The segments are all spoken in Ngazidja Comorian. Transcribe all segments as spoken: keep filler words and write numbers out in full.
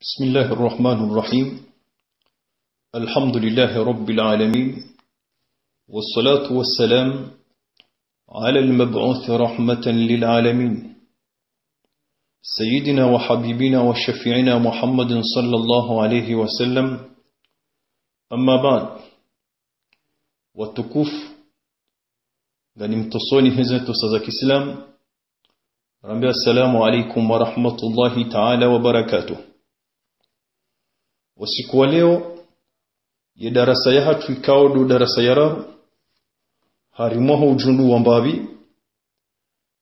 بسم الله الرحمن الرحيم. الحمد لله رب العالمين. والصلاة والسلام على المبعوث رحمة للعالمين. سيدنا وحبيبنا وشفيعنا محمد صلى الله عليه وسلم. أما بعد. Watukufu, nganimtosoni heze ntosa za kiislamu, rambe assalamu alaikum wa rahmatullahi ta'ala wa barakatuh. Usiku wa leo, ye darasa yahatru ikao ndo darasa ya raru, harimwa ho ujundu wa mbapvi,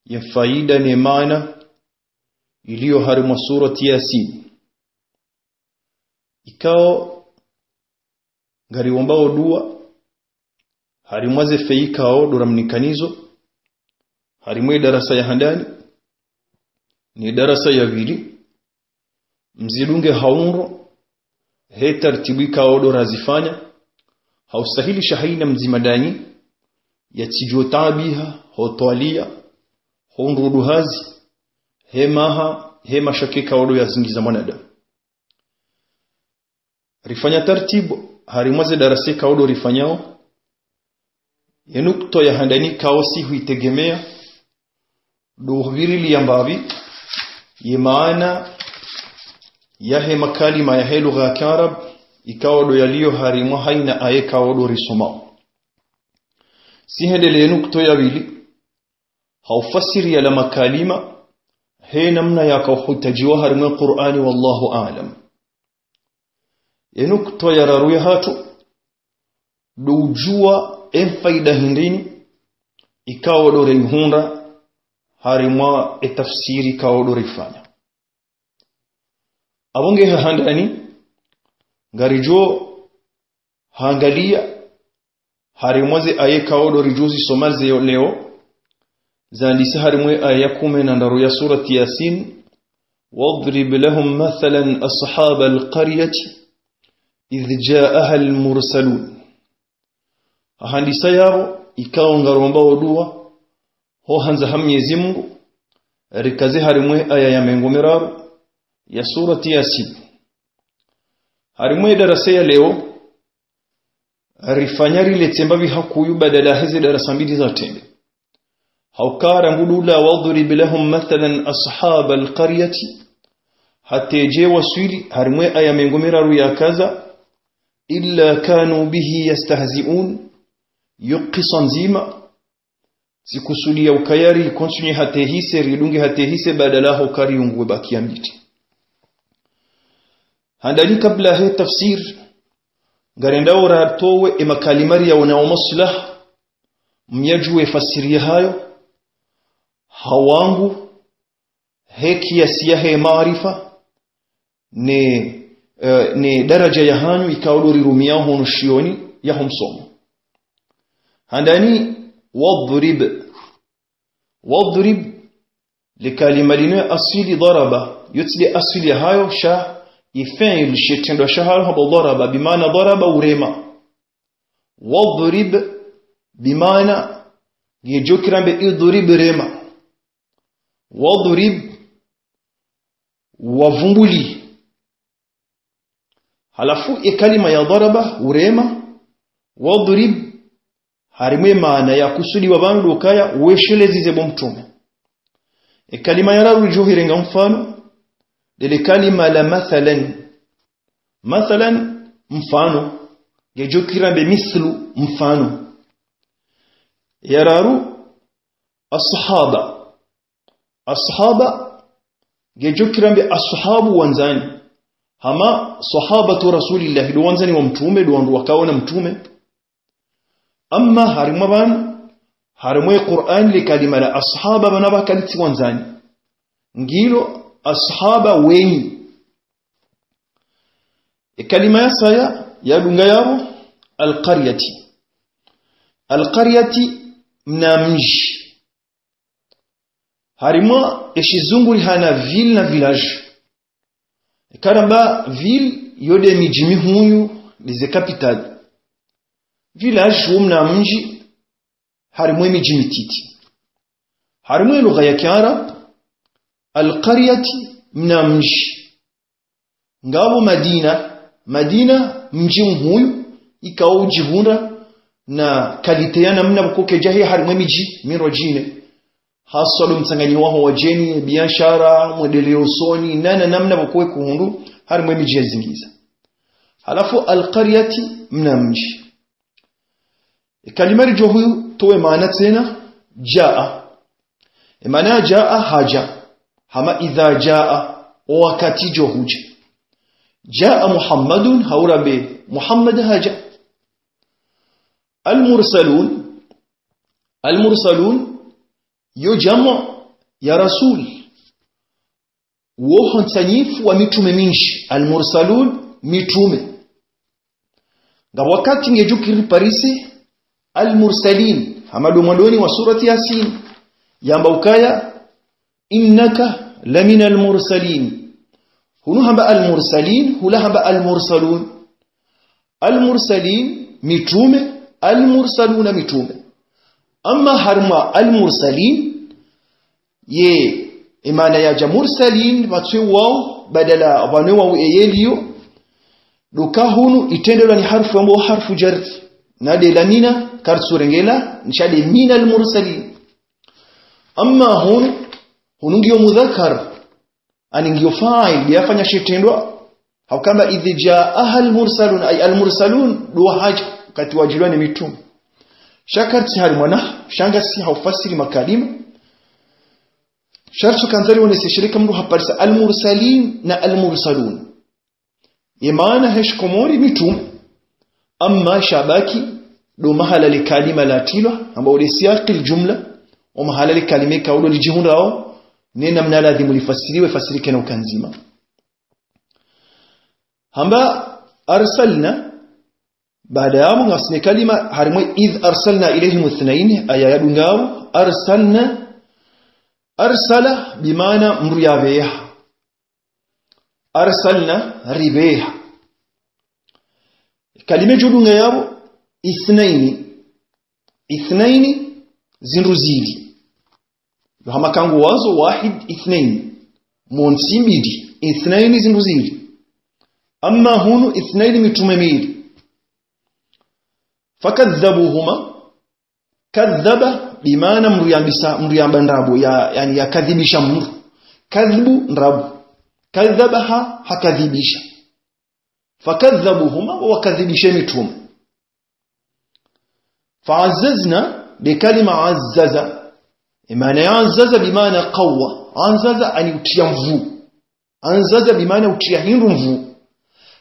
ye faida ne maana iliyo harimwa surati Yasin. Ikao ngariwombao dua, harimwa ze feyi ikao ndo ramnikanizo, harimwa ye darasa ya handani, ne darasa ya pvili, mzidunge ha undro, he tartibu ikao ndo razifanya, ha usahilisha hayina mdzima ndanyi, yatsidjo taabiha, ho twaliya, ho undro ndo hazi, he maha, he mashaka ikao ndo yazingiza mwanadamu. Rifanya tartibu, harimwa ze darasa ikao ndo rifanyao, ye nukta ya handani ikao si huitegemea, ndo hupvirilia mbapvi, ye maana yahe makalima yahe lugha ya kiarabu, ikao ndo yaliyo harimwa hayina aya ikao ndo risomao. Si hwendelea ye nukta ya pvili, ha ufasiri yala makalima, he namna yakao hutajiwa harimwa ye Qur'ani, wallahu a'lam. Ye nukta ya raru yahatru, ndo ujua ye faida hindrini, ikao ndo rihundra, harimwa ye tafsiri ikao ndo rifanya. Apvo nge ha handani, ngaridjo hangalia, harimwa ze aya ikao ndo ridjo zisoma ze leo, zandisa harimwa ye aya ya kume na ndraru ya surati Yasin, واضرب لهم مثلا أصحاب القرية إذ جاءها المرسلون. Ahandisa yapvo, ikao ngarombao dua, ho handza ha Mnyezi Mungu, rikaze harimwa ye aya ya mengo miraru ya surati Yasin. Harimwa ye darasa ya leo, rifanya riletse mbapvi hakuu badala heze darasa mbili za trende. Hauka rangu ndo ula واضرب لهم مثلا أصحاب القرية, hata yedje waswili harimwa ye aya mengo miraru yakaza, إلا كانوا به يستهزئون, yo kiswa ndzima, zikusudia ukaya ricontinue hata yihise, ridunge hata yihise, badala hauka riungue bakia mbili. Handani kabla he tafsir, ngarendao ratowe ye makalima riyaonao maslaha, myajue ye fasiri yahayo, ha wangu, he kiasi yahe maarifa, ne, eh, ne daraja yahanyu ikao ndo rirumiao hunu shioni yaho msomo. Handani, واضرب. واضرب, le kalima linu ye asili daraba, yo tsi nde asili yahayo, sha ye fi'il, she shitrendwa shahayo hamba daraba, bimaana daraba, urema. واضرب, bimaana, ngedjo kiri rambe اضرب, rema. واضرب, wavumbuli. Halafu ye kalima ya daraba, urema, واضرب, harimwa ye maana yakusudiwa pvanu ndo ukaya weshelezeze bo mtrume. Ye kalima ya raru ridjo hirenga mfano, ndele kalima la mathalan. Mathalan, mfano, ngedjo kiri rambe مثل, mfano. Ya raru, asahaba. Asahaba, ngedjo kiri rambe ashabu, wandzani. Hama sahabatu Rasulillahi, ndo wandzani wa mtrume, ndo wandru wakao na mtrume. Amma harimwa pvanu, harimwa ye Qur'an, le kalima la asahaba pvanu pvakalitsi wandzani. Ngilo asahaba wenyi. Ye kalima ya saya, yadunga yapvo, القرية. القرية, mna mdji. Harimwa ye shizungu rihana ville na village. Eka ramba ville, yo nde midji mihuu, nde ze capitale. Village, wo mna mdji, harimwa ye midji mititi. Harimwa ye lugha ya kiarabu, القرية, mna mdji. Ngapvo Madina, Madina mdji mhuu, ikao udjihundra na qualité ya namna pvoko kedjahe harimwa emidji mindru djine. Haswa ndo mtsanganyo waho wadjeni, biashara, mwendeleo usoni, na na namna pvoko ikuhundru harimwa emidji ya zingiza. Halafu al-qaryati, mna mdji. Ekalima ridjo hutowa emaana tsena, jaa. Emaana ya jaa, hadja. Hama idha jaa, owakati djo hudja. Jaa Muhammadun, hau rambe Muhammad hadja. Al-mursalun, al-mursalun, yo jamu ya rasul. Wo ho ntsanyifu wa mitrume mindji, al-mursalun, mitrume. Ngapvo wakati ngedjo kiri parise al-mursalin, hama ndo mwandoni wa surati Yasin, yamba ukaya, innaka lamina al-mursalin. Hunu hamba al-mursalin, hula hamba al-mursalun. Al-mursalin, mitrume, al-mursaluna, mitrume. Amma harimwa al-mursalin, ye, emaana yadja mursalin, pvatswe wawu, badala pvanu wawu eyeliyo, ndo uka hunu itrendelwa ni harfu yambwao harfu jarri. Na nde lamina, karitsurengela, nsha nde mina al-mursalin. Amma hunu, hunu ngiyo mudhakkar, ani ngiyo fa'il, yafanya shitrendwa, hau kamba idh jaaha al-mursalun, ay al-mursalun, ndo wahadja, wakati wadjilwa ne mitrume. Sha karitsi harimwa nahwu, sha ngasi ha ufasiri makalima. Sha ritso kandza rionese shirika mndru haparisa al-mursalin na al-mursalun. Emaana he shikomori mitrume. Amma shabaki, ndo mahala le kalima latrilwa, hamba ule siyaqil jumla, o mahala le kalima ikao ndo lidjihundrao, ne namna ladhimu lifasiriwe, fasiri kena uka ndzima. Hamba arsalna, baada yapvo ngasina kalima, harimwa idh arsalna ilayhim ithnayn, aya yadungao, arsalna, arsala, bimaana mndru yapveha. Arsalna, ripveha. Kalima idjo dunga yapvo, ithnayni. Ithnayni, zindru zili. Yo hama kangu wazo, wahid, ithnayni. Montsi mbili. Ithnayni, zindru zili. Amma hunu, ithnayni, mitrume mili. Fakadhabuhuma, kadhaba, bimaana mndru yambisa, mndru yamba ndrabo, ya, yaani yakadhibisha mndru. Kadhbu, ndrabo. Kadhaba ha, hakadhibisha. Fakadhabuhuma, wakadhibisha mitrume. Fa'azzazna, be kalima azzaza. Emaana ya azzaza bimaana qawwa. Azzaza ani utria nvuu. Azzaza bimaana utria hindru nvuu.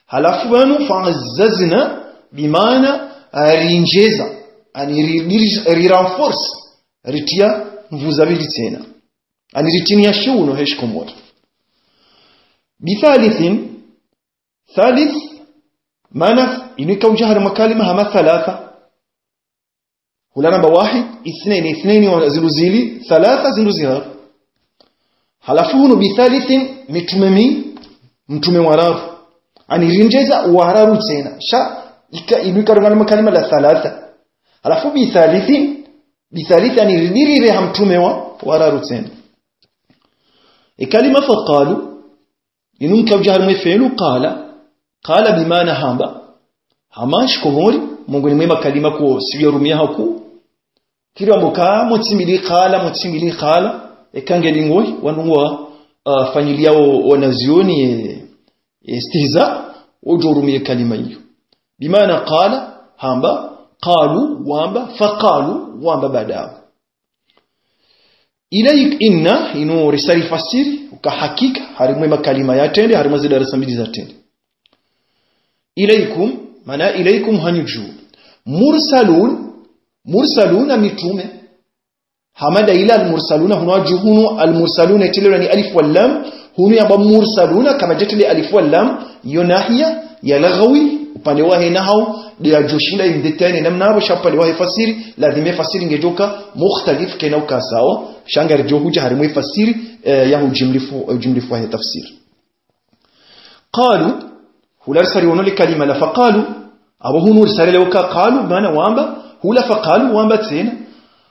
Halafu pvanu fa'azzazna bimaana rinjeza. Ani ri, ri, ri renforce. Ritria nvuu za pvili tsena. Ani ritrinia shiuno he shikomori. Bithalithin, thalith, maana inu ikao udja harimwa kalima hama thalatha. Hula ramba wahid, ithnayni, ithnayni wa zindru zili, thalatha zindru ziraru. Halafu hunu bithalithin, mitrume mi, mtrume wa raru. Ani rinjeza wa raru tsena. Sha, ika, inu ika rungana makalima la thalatha. Halafu bithalithin, bithalithin ani ridirire ha mtrume wa, wa raru tsena. Ekalima faqalu, inu ikao udja harimwa efi'lu qala. Qala bimaana hamba. Hama shikomori, mongoni mwe makalima ko siyo rumia haku. Kiri wambo ka, montsi mbili qala, montsi mbili qala. Eka ngeli ngoyi, wandru ngwa, ah, fanyiliao wanazioni, e, e, istihza, udjo rumia kalima iyo. Bimaana qala, hamba, qalu, wamba, faqalu, wamba baada yapvo. Ilayk, inna, inu risa rifasiri, uka hakika, harimwa makalima ya trende, harimwa zidarasa mbili za trende. Ilaykum, maana ilaykum hanyu dju. Mursalun, mursaluna mitrume. Hama nda ila al-mursaluna, hunu wadju hunu al-mursaluna itrelelwa ni alif wal lam, hunu yamba mursaluna, kama djatele alif wal lam, yo nahiya, ya laghawi, upande wahe nahau, nde yadjoshinda imdetene namna apvo, sha upande wahe fasiri, ladhima fasiri ngedjoka, mukhtalif kena uka sawa, sha ngaridjo hudja harimwa fasiri, eh, ya hujimlifu, hujimlifu wahe tafsiri. Qalu, hula risa riono le kalima la faqalu, apvo hunu risa relewa uka qalu, maana wamba, hula faqalu, wamba tsena.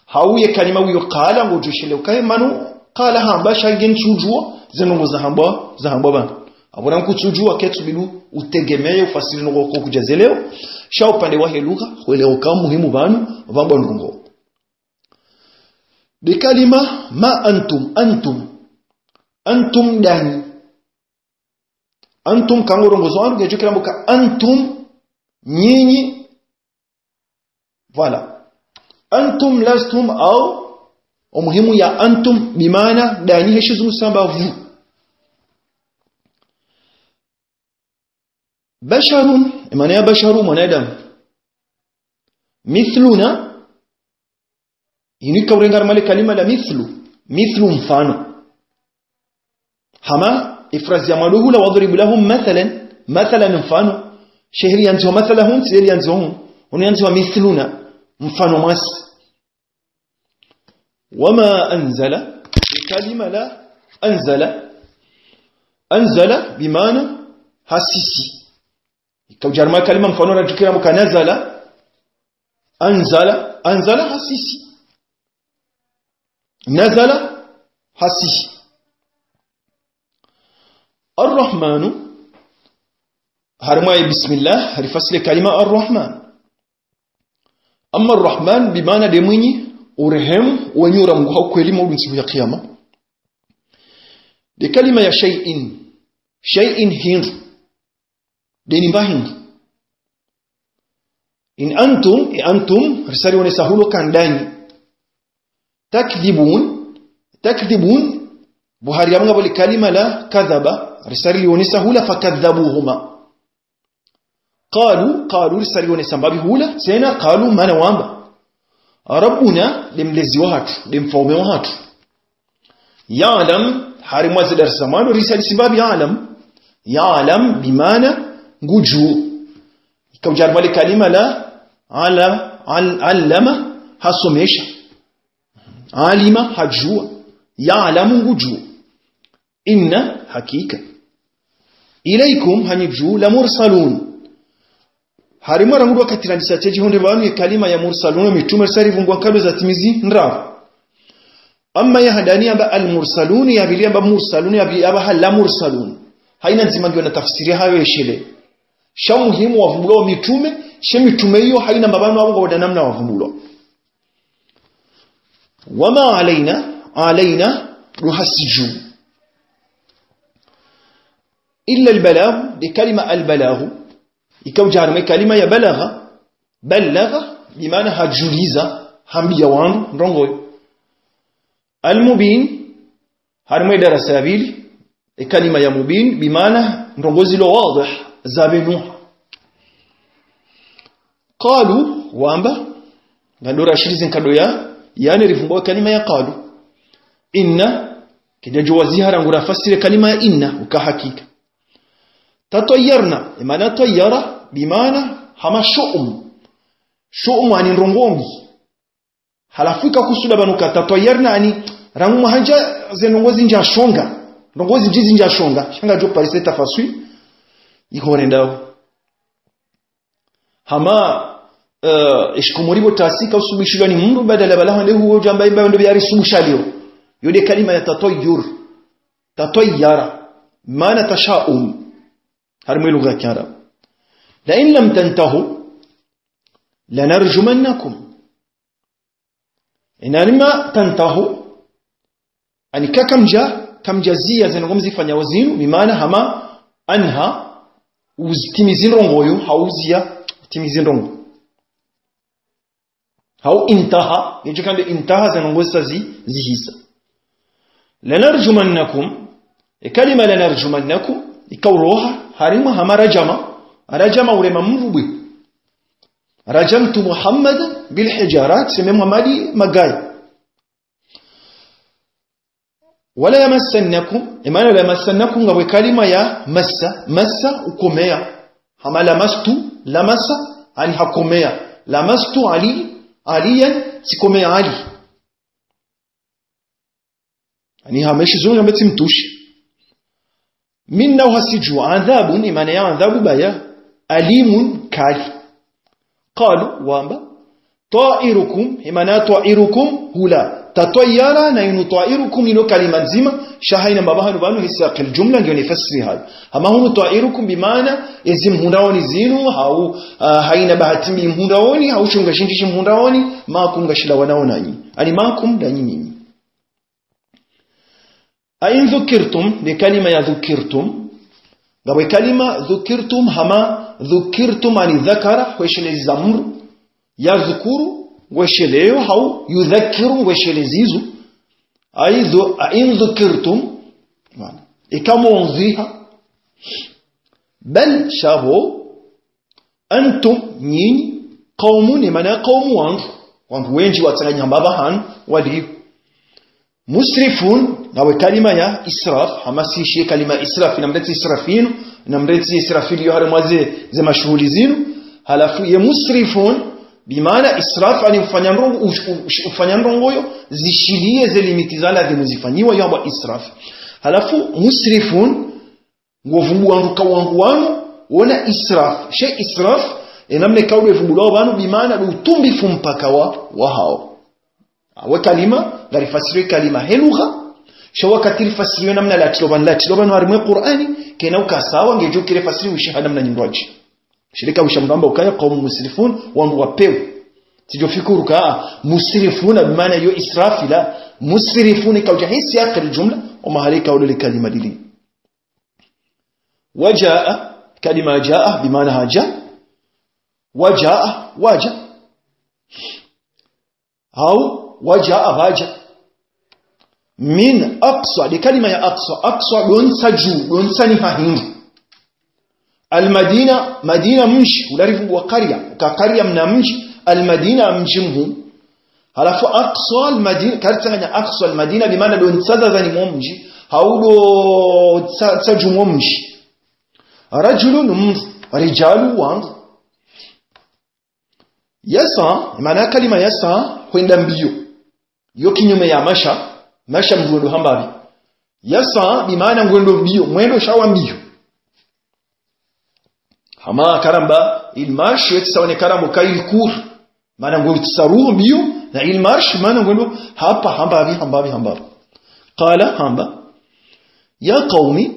Hau ye kalima wiyo qala, ngodjo shelewa uka ye maana, qala hamba, sha nge ntsudjuwa, ze ndrongo zahambwa, zahambwa pvanu. Apvo rangu kutsudjuwa ketsu bidu utegemeye ufasiri ndrongoo ko kudjazelewa. Sha upande wahe lugha, hwelewa uka muhimu pvanu, pvambwa ndrongoo. Be kalima ma antum, antum. Antum ndanyi. Antum kangorongozo wandru, ngedjo kira mbuka antum, nyinyi. Voilà. Antum lastum au, omuhimu ya antum, bimaana ndanyi he shizungu samba vous. Basharun, emaana ya basharu, mwanadamu. Mithluna, inu ikaurenga harumwa le kalima la mithlu. Mithlu mfano. Hama, ifrazi ya mwando hula, wadhrib lahum mathalan, mathalan mfano. Sha heli yandziwa mathalahum, tsi heli yandziwa hum. Unu yandziwa mithluna, mfano mwasi. Wama anzala, kalima la anzala. Anzala, bimaana, hasisi. Ikaudja harumwa kalima mfano radjukira mbuka nazala. Anzala, anzala hasisi. Nazala hasisi. Arrahmanu, harumwa ye bismillah, harifasiri le kalima Arrahman. Amma Arrahman, bimaana nde mwinyi urehemu, wenyi uramguha ukweli maudu ntsihu ya kiyama. Nde kalima ya shay'in. Shay'in hindru. Nde ni mba hindru. In antum, e antum, risari wonesa hulo ka ndanyi. Takdhibun, takdhibun, buhari ya mnga bole kalima la kadhaba, risari wonesa hula fakadhabuhuma. Qalu, qalu, risari wonesa mbapvi hula, tsena qalu, mana wamba. Rabbuna, nde mlezi wahatru, nde mfaume wahatru. Ya'lam, harumwa ze darasa mwando, risari si mbapvi ya'lam. Ya'lam, bimaana, ngudjuo. Ikaudja harumwa le kalima la, ala, al, allama, hasomesha. Alima, hadjuwa. Ya'lamu, ngudjuo. Inna, hakika. Ilaykum, hanyu dju, la mursalun. Harumwa rangu wakati randisa tsedji hondre pvanu ye kalima ya mursalun, mitrume risari vungwa nkado za timizi ndraru. Amma ya handani yamba al mursalun, ya pvili yamba mursalun, ya pvili yamba ha la mursalun. Haina ndzima ngiyo na tafsiri hayo yeshele. Sha muhimu wavumbulwa mitrume, she mitrume iyo haina mbapvanu apvo ngwawona namna wavumbulwa. Wama alayna, alayna, ndo hasi dju. Illa albalaghu, nde kalima albalaghu, ikaudja harumwa ye kalima ya balagha, balagha, bimaana hadjuliza, hambiya wandru, ndrongoo yo. Almubin, harumwa ye darasa ya pvili, e kalima ya mubin, bimaana ndrongoo zilo wadhih, zapvenuha. Qalu, wamba, ngandora shirizi nkado ya, yane rivumbwa kalima ya qalu. Inna, kidja djo waziha rangu rafasiri kalima ya inna, uka hakika. Tatwayyarna, imaana tayyara, bimaana hama shu'um. Shu'um ani ndrongoo mbi. Halafu ikakusuda pvanu ka tatwayyarna ani rangu mwahandja ze ndrongoo zindji ashonga. Ndrongoo zindji zindji ashonga. Sha ngadjo parise tafaswi. Ihorendao. Hama, eh, eshikomori pvo tasi ka usubishilwa ni mndru badala pvala hwende huwo djamba imba ndo biyari subusha leo. Yo nde kalima ya tatwayyur. Tatwayyara. Maana tashaum. Harumwa ye lugha ya kiarabu. La in lam tantahu, lanarjumannakum. Inanima tantahu, ani ka kamdja, kamdja ziya ze ndrongoo mzifanyao zinu, bimaana hama anha, uzitimizi ndrongoo yo, hau ziya, utimizi ndrongoo. Hau intaha, yedjo kande intaha ze ndrongoo zisa zi, zihisa. Lanarjumannakum, e kalima lanarjumannakum, ikauroha, harumwa hama rajama, rajama urema mndru bwe. Rajamtu Muhammadan bil hijarat, seme Muhammadi magayi. Wala yamassannakum, imaana la yamassannakum ngapvo kalima ya massa, massa ukomeya. Hama lamastu, lamasa, ani hakomeya. Lamastu Ali, Aliyan, tsikomeya Ali. Ani hama eshizungu yambe tsimtushi. Minna uhasi dju, adhabun, imaana ya adhabu baya, alimun kali. Qalu, wamba, ta'irukum, imaana ta'irukum, hula. Tatwayara na inu twayirukum ilo kalima ndzima, sha hayina mbapvi hanu pvanu he siyaqil jumla ngiyo ne fasiri hayo. Hama hunu twayirukum bimaana ezi mhundraoni zinu, hau, ah, hayina bahati mbi mhundraoni, hau shunga shindji shi mhundraoni, maakum ngashilawanao nanyi. Ani maakum ndanyi nyinyi. A in dhukirtum, nde kalima ya dhukirtum. Ngapvo kalima dhukirtum hama dhukirtum ani dhakara, hwesheleza mdru. Yadhukuru, ngwesheleyo, hau yudhakiru, ngweshelezizo. A in dhu-, a in dhukirtum, maana, ika mwondziha. Bal, sha pvo, antum, nyinyi, qaumun, maana qaumu wandru, wandru wendji watsanganya mbapvi hanu, waliyo. Musrifun, ngapvo kalima ya israf, hama sishiye kalima israf, ina mretsi israfinu, ina mretsi israfili yo harimwa ze, ze mashuhuli zinu, halafu ye musrifun, bimaana israf ani ufanya ndrongo, ush-, ush-, ufanya ndrongoyo, zishiliye ze limiti za ladhimu zifanyiwa, yo hambwa israf. Halafu musrifun, ngopvumbua ndru ka wandru wanu, wona israf. She israf, e namna ikao ndo ipvumbulwao pvanu, bimaana ndo utumbifu mpaka wa, wa hawo. Awe kalima, ngarifasiriyo kalima he lugha, sha wakati rifasiriyo namna latrilwa pvanu, latrilwa pvanu harimwa ye Qur'ani, kayina uka sawa, ngedjo kire fasiri wishiha namna nyindji. Shirika wisha mdru amba ukaya qaumu musrifun, wandru wa pewu. Tsidjo fikiri uka, musrifuna, bimaana yo israfila, musrifun ika udja he siyaqil jumla, o mahala ikao ndo le kalima lili. Wajaa, kalima jaa, bimaana haja. Wajaa, waja. Hau, wajaa, waja. Min aqsa, nde kalima ya aqsa. Aqsa, ndo ntsa dju, ndo ntsa ni hahindru. Al-Madina, Madina mdji, ula ripvumbua qarya, uka qarya mna mdji, al-Madina mdji mhuu. Halafu aqsa al-Madina, karitsanganya aqsa al-Madina, bimaana ndo ntsa zazani mwa mdji, hau ndo ntsa, ntsa dju mwa mdji. Rajulun mdru, rijalu wandru. Yasa, maana kalima yasa, hwenda mbiyo. Yo kinyume ya masha, masha mdru wendo hambapvi. Yasa, bimaana ngwendo mbiyo, mwendo sha wa mbiyo. Hama karamba, il marche, wetsi sawa ne karamba ka il court. Maana ngwendo tsaruhu mbiyo, na il marche, maana ngwendo hapva, hambapvi, hambapvi, hambapvi. Qala, hamba. Ya qaumi,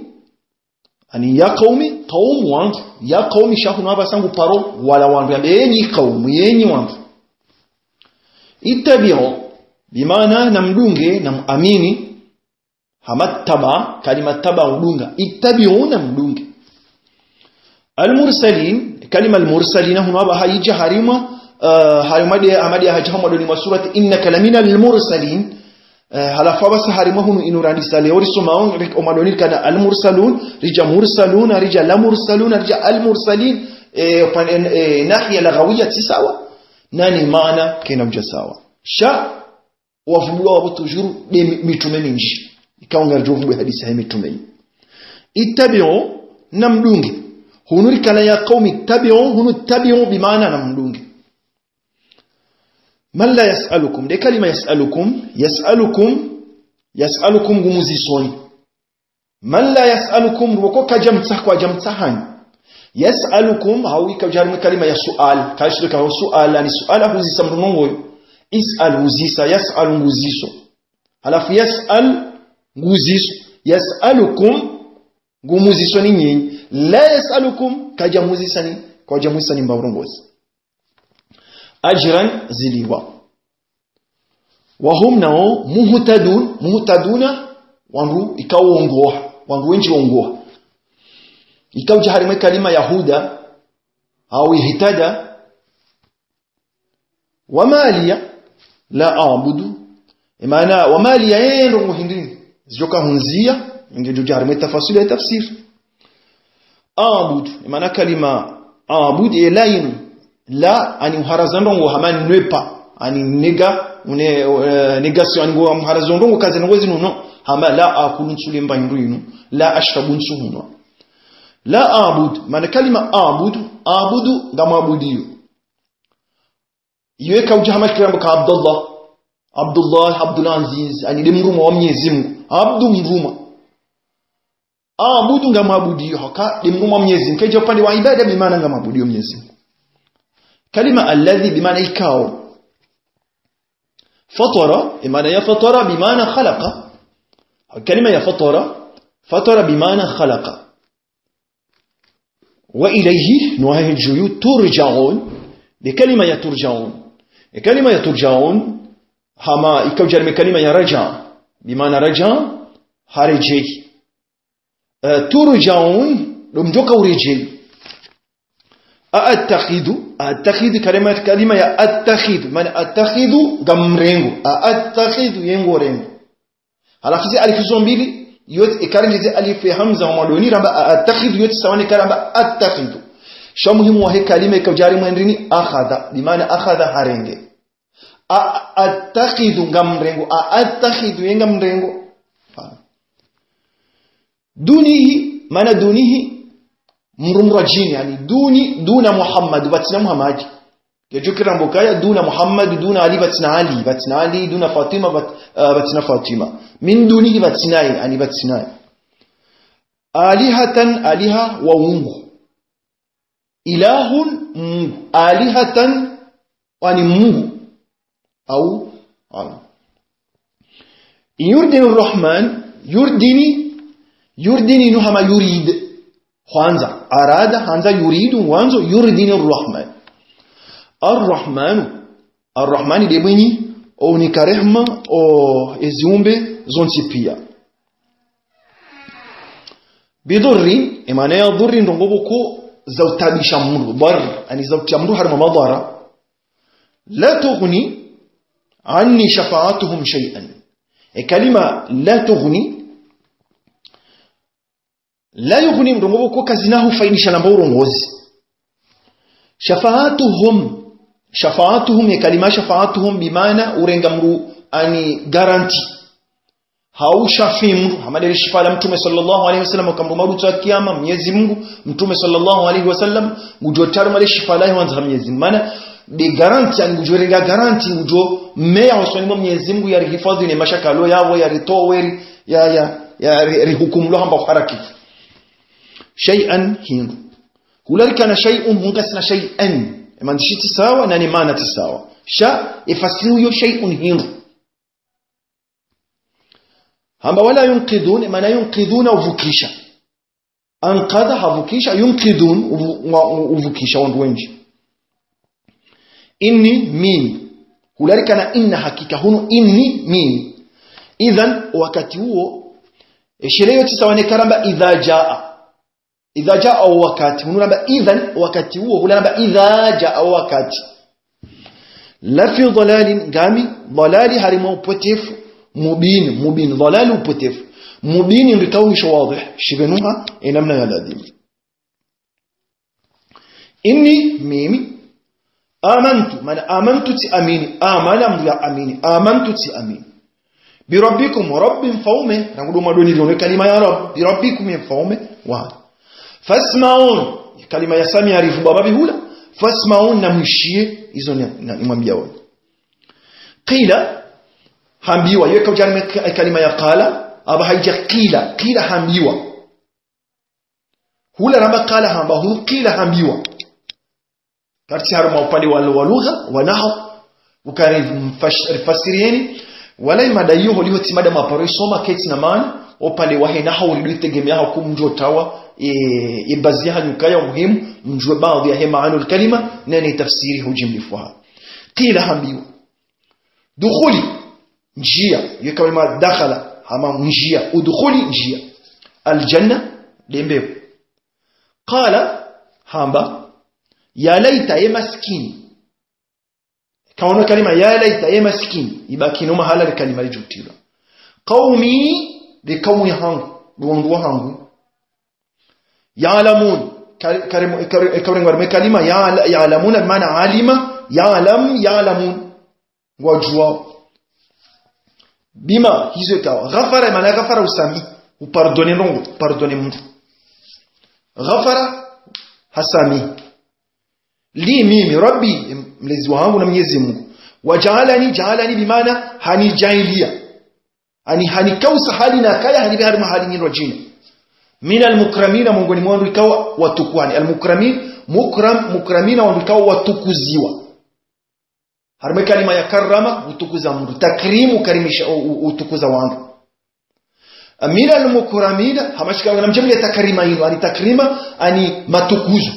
ani ya qaumi, qaumu wandru. Ya qaumi, sha hunu hapvasa ngu paro, wala wandru. Yambe, enyi qaumu, enyi wandru. Ittabi'u, bimaana namdunge, namuamini. Hama taba, kalima taba udunga. Ittabi'u namdunge. Al-mursalin, kalima al-mursalina hunu hapva haija harimwa, eh, harimwa nde, hama nde haja hamwa ndoni mwa surati innaka lamina al-mursalin. Eh, halafu hapvasa harimwa hunu inu randisa leo risomao, rik-, omwa ndoni rikana al-mursalun, rija mursaluna, rija la mursaluna, rija al-mursalin, eh, pan-, eh, eh, nahiya lughawiya tsi sawa, nani maana kayina udja sawa. Sha, wapvumbulwa wapvo toujours nde mi-, mitrume mindji. Ikao ngaridjo pvumbua hadisi ya mitrume yi. Ittabi'u, namdunge. Hunu rikana ya qaumi ittabi'u, hunu ittabi'u bimaana namdunge. Man la yas'alukum, nde kalima yas'alukum, yas'alukum, yas'alukum ngumuzisoni. Man la yas'alukum, ruko kaja mtsa-, kaja mtsahani. Yas'alukum, hau ika udja harimwa kalima ya su'al. Kashirika hau su'al, ani su'al huzisa mdru ndrongoyo. Is'al huzisa, yas'al nguziso. Halafu yas'al nguziso. Yas'alukum ngumuzisoni nyinyi. La yas'alukum, kaja muzisani, kaja muzisani mba urongozi. Ajran, zilipvwa. Wa hum, nawo, muhtadun, muhtaduna, wandru ikao wongoha, wandru wendji wongoha. Ikao udja harimwa kalima ya huda, hau ihtada. Wa ma liya la a'budu. Emaana, wa ma liya, e ndrongo hindri zidjoka hundziya, ngedjo udja harimwa tafasili ya tafsiri. A'budu, emaana kalima a'budu, e la inu. La, ani uharaza ndrongo, hama ne pas, ani nega, une, eh, négation, ani ngo uharaza ndrongo kaze ndrongo zinu, no. Hama la akulu ntsule mba hindru inu, la ashrabu ntsuhunwa. La a'budu, maana kalima a'budu, a'budu ngamwabudiyo. Iyo eka udja hama kirambo ka Abdullah. Abdullah, Abdul Aziz, ani nde mrumwa wa Mnyezi Mungu. Abdu mrumwa. Aabudu ngamwabudiyo, haka nde mrumwa wa Mnyezi Mungu. Kaidja upande wa ibada, bimaana ngamwabudiyo Mnyezi Mungu. Kalima alladhi bimaana ikao. Fatara, e maana ya fatara, bimaana khalaqa. Kalima ya fatara, fatara bimaana khalaqa. Wa ilayhi, no hahe dju, turja'un, nde kalima ya turja'un. E kalima ya turja'un, hama ikao djari mwe kalima ya raja, bimaana raja, haredjeyi. Eh, turja'un, ndo mdjoka uredjeyi. A'attakhidhu, a'attakhidhu, kalima, kalima ya attakhidhu, maana attakhidhu, ngamrengo. A'attakhidhu, ye ngorengo. Halafu ze alifu zo mbili, yotsi, eka renge ze alifu ya hamza wa mwandoni ramba a'attakhidhu, yotsi sawa ne eka ramba attakhidhu. Sha muhimu wahe kalima ikao djari mwe ndrini, akhadha, bimaana akhadha, harenge. A'attakhidhu, ngamrengo. A'attakhidhu, ye ngamrengo. Dunihi, maana dunihi, mdru mdrwadjeni, yaani duni, duna Muhammad, pvatsina Muhammad. Kedjo kira mbo kaya, duna Muhammad, duna Ali, pvatsina Ali, pvatsina Ali, duna Fatima, pvat-, eh, pvatsina Fatima. Min dunihi, pvatsinaye, yaani pvatsinaye. Alihatan, aliha, wa Mungu. Ilahun, Mungu. Alihatan, yaani Mungu. Au, ala. Yurdini Rahman, yurdini, yurdini no hama yurid. Hwandza, arada, handza, yuridu, ngwandzo, yurdini Rahman. Ar-Rahmanu, Ar-Rahmani nde mwinyi, o unika rehma, o eziumbe zontsi pia. Bidhurri, e maana ya dhurri ndrongoo pvoko za utaabisha mdru, dharr, yaani za utia mdru harimwa madhara. La tughni anni shafa'atuhum shay'an. E kalima la tughni, la yughni ndrongoo pvoko kazina hufaidisha namba urongozi. Shafa'atuhum, shafa'atuhum, e kalima shafa'atuhum bimaana urenga mdru yaani garanti. Hau shafi mdru, hama ndele shifa la Mtrume swallallahu alayhi wa sallam, haka mdru marutso ya kiyama, Mnyezi Mungu, Mtrume swallallahu alayhi wa sallam, ngudjo tari mwa le shifa lahe hwandza ha Mnyezi Mungu. Maana, nde garanti, yaani ngudjo renga garanti, ngudjo meya hosoni mwa Mnyezi Mungu, ya rihifadhwi ne mashakalo yapvo, ya ritowe ri, ya, ya, ya ri, rihukumulwa hamba harakifu. Shay'an hindru. Hula rikana shay'un, hunga sina shay'an. E mandzishi tsi sawa, na ne maana tsi sawa. Sha, e fasiri uyo shay'un hindru. Hamba wala yunqidhun, e maana yunqidhuna uvukisha. Anqadha havukisha, yunqidhun uvu-, ngwa-, uvukisha wandru wendji. Inni, mimi. Hula rikana inna, hakika, hunu inni, mimi. Idhan, wakati uwo, e sheleyo tsi sawa ne eka ramba idha jaa. Idha jaa, o wakati. Hunu ramba idhan, wakati uwo, hula ramba idha jaa, o wakati. Lafi dhalalin, ngami, dhalali harimwa upotefu, mubin, mubin, dhalali upotefu. Mubin ndrikao mwisho wadhih, shipvenuha, e namna ya ladhimu. Inni, mimi, amantu, maana amantu tsi amini, amana mdru ya amini, amantu tsi amini. Birabbikum, Rabbi mfaume, rangu ndo mwandoni riono e kalima ya Rabb, birabbikum ye mfaume, wa. Fasma'un, kalima ya samia rivubwa pvapvi hula, fasma'un na mwishiye, izo ni, na, nimwambia wani. Qila, hambiwa, yo eka udjari mwe ka-, kalima ya qala, apva haidja qila, qila hambiwa. Hula ramba qala hamba, hunu qila hambiwa. Kartsi harumwa upande wa, wa lugha, wa nahau, ukari mfash-, rifasirieni, wala imada iyo holiho tsi mada maparo isoma ketsi na maana, upande wahe nahau uridu itegemea haku mdjo tawa, e, e bazi yahanyu kaya muhimu, mdjuwe baadhi yahe maana al kalima, nene tafsiri hujimlifu ha. Qila hambiwa. Dukhuli, njia, yo kalima dakhala, hama njia, udkhuli, njia. Al janna, nde mbepvo. Qala, hamba, ya laita, ye masikini. Kaono kalima, ya laita, ye masikini. Ibaki no mahala le kalima lidjutilwa. Qaumi, nde kaumu yahangu, ndo wandru wahangu. Ya'lamun, ka-, karemo-, kare-, karengwa rimwe kalima, ya-, ya'lamuna, bimaana alima, ya'lam, ya'lamun. Ngwadjuwao. Bima, hizo ikawa. Ghafara, maana ghafara usami. Upardonne ndrongo, upardonne mdru. Ghafara, hasami. Li mimi, Rabbi, mlezi wahangu na Mnyezi Mungu. Wa ja'alani, ja'alani bimaana, hanidjaaliya. Yaani, hanikausa hali nakaya, hanipve harimwa hali nyindro djina. Minal mukramina, mongoni mwa wandru ikao watukuha. Yaani, al mukramin, mukram-, mukramina, wandru ikao watukuziwa. Harimwa ye kalima ya karrama, utukuza mndru. Takrimu, ukarimisha, u-, u-, utukuza wandru. Amira al-mukramina, hama shika ngamdjo mle takrima inu, ani takrima, ani matukuzo.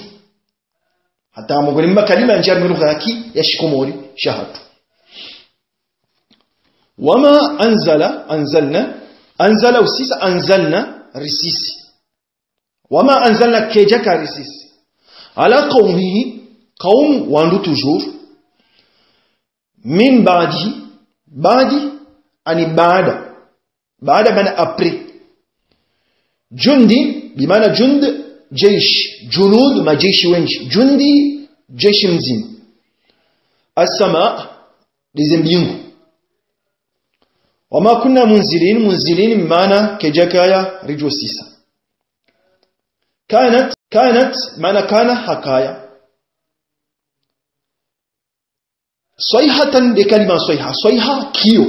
Hata mongoni mwa makalima yandjia harimwa lugha ya ki, ya shikomori, shahatru. Wama anzala, anzalna, anzala usisa, anzalna, risisi. Wama anzalna, kedjaka risisi. Ala qaumihi, qaumu, wandru toujours. Min ba'dihi, ba'di, ani baada. Baada maana après. Jundi, bimaana jund, jeish, junud, majeshi wendji. Jundi, jeshi mdzima. As-sama, ndize mbingu. Wama kunna munzilin, munzilin, maana kedjakaya ridjosisa. Kanat, kanat, maana kana hakaya. Swayhatan, nde kalima swayha. Swayha, kiyo.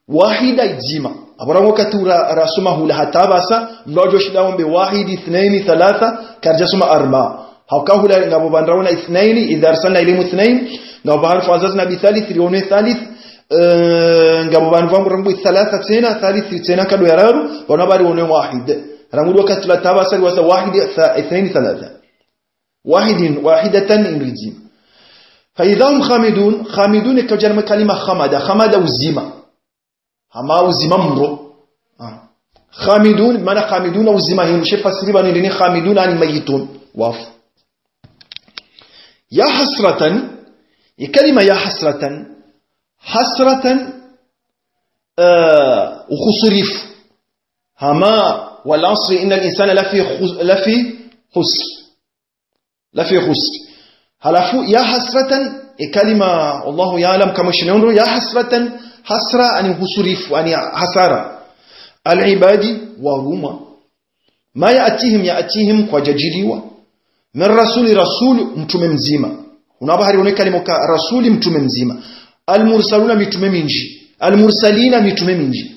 Wahida, idzima. Apvo rangu wakati ura-, rasoma hula hata pvasa, mndru adjo shinda wambe wahid, ithnain, thalatha, karidja soma arba. Hauka hula ngapvo pvanu raona ithnain, idha arsalna ilayhim ithnain, ngapvo pvanu fa'azzazna bi thalith, rione thalith, eh, ngapvo pvanu pvambu rangu thalatha tsena, thalith tsena kado ya raru, pvanu pvwa rione wahid. Rangu wakati ula hata pvasa riwaza wahid, tha-, ithnain, thalatha. Wahidin, wahidatan, indru idzima. Fa idha hum khamidun, khamidun, eka udja harimwa kalima khamada, khamada uzima. Hama uzima mro. Ah. Khamidun, maana khamidun uzima hindru, she fasiri pvanu ndeni khamidun ani mayitun. Wafu. Ya hasratan, ye kalima ya hasratan, hasratan, eh, ukhusurifu. Hama, wal asri innal insana lafi khus-, lafi khusr. Lafi khusr. Halafu, ya hasratan, ye kalima, Allahu ya'lam, kamwe shinondo, ya hasratan, hasra, ani husurifu, ani hasara. Al ibadi, warumwa. Ma ya'tihim, ya'tihim, kwadjadjiliwa. Min rasuli, rasuli, mtrume mdzima. Hunu apvaha rione kalima ka rasuli, mtrume mdzima. Al mursaluna, mitrume mindji. Al mursalina, mitrume mindji.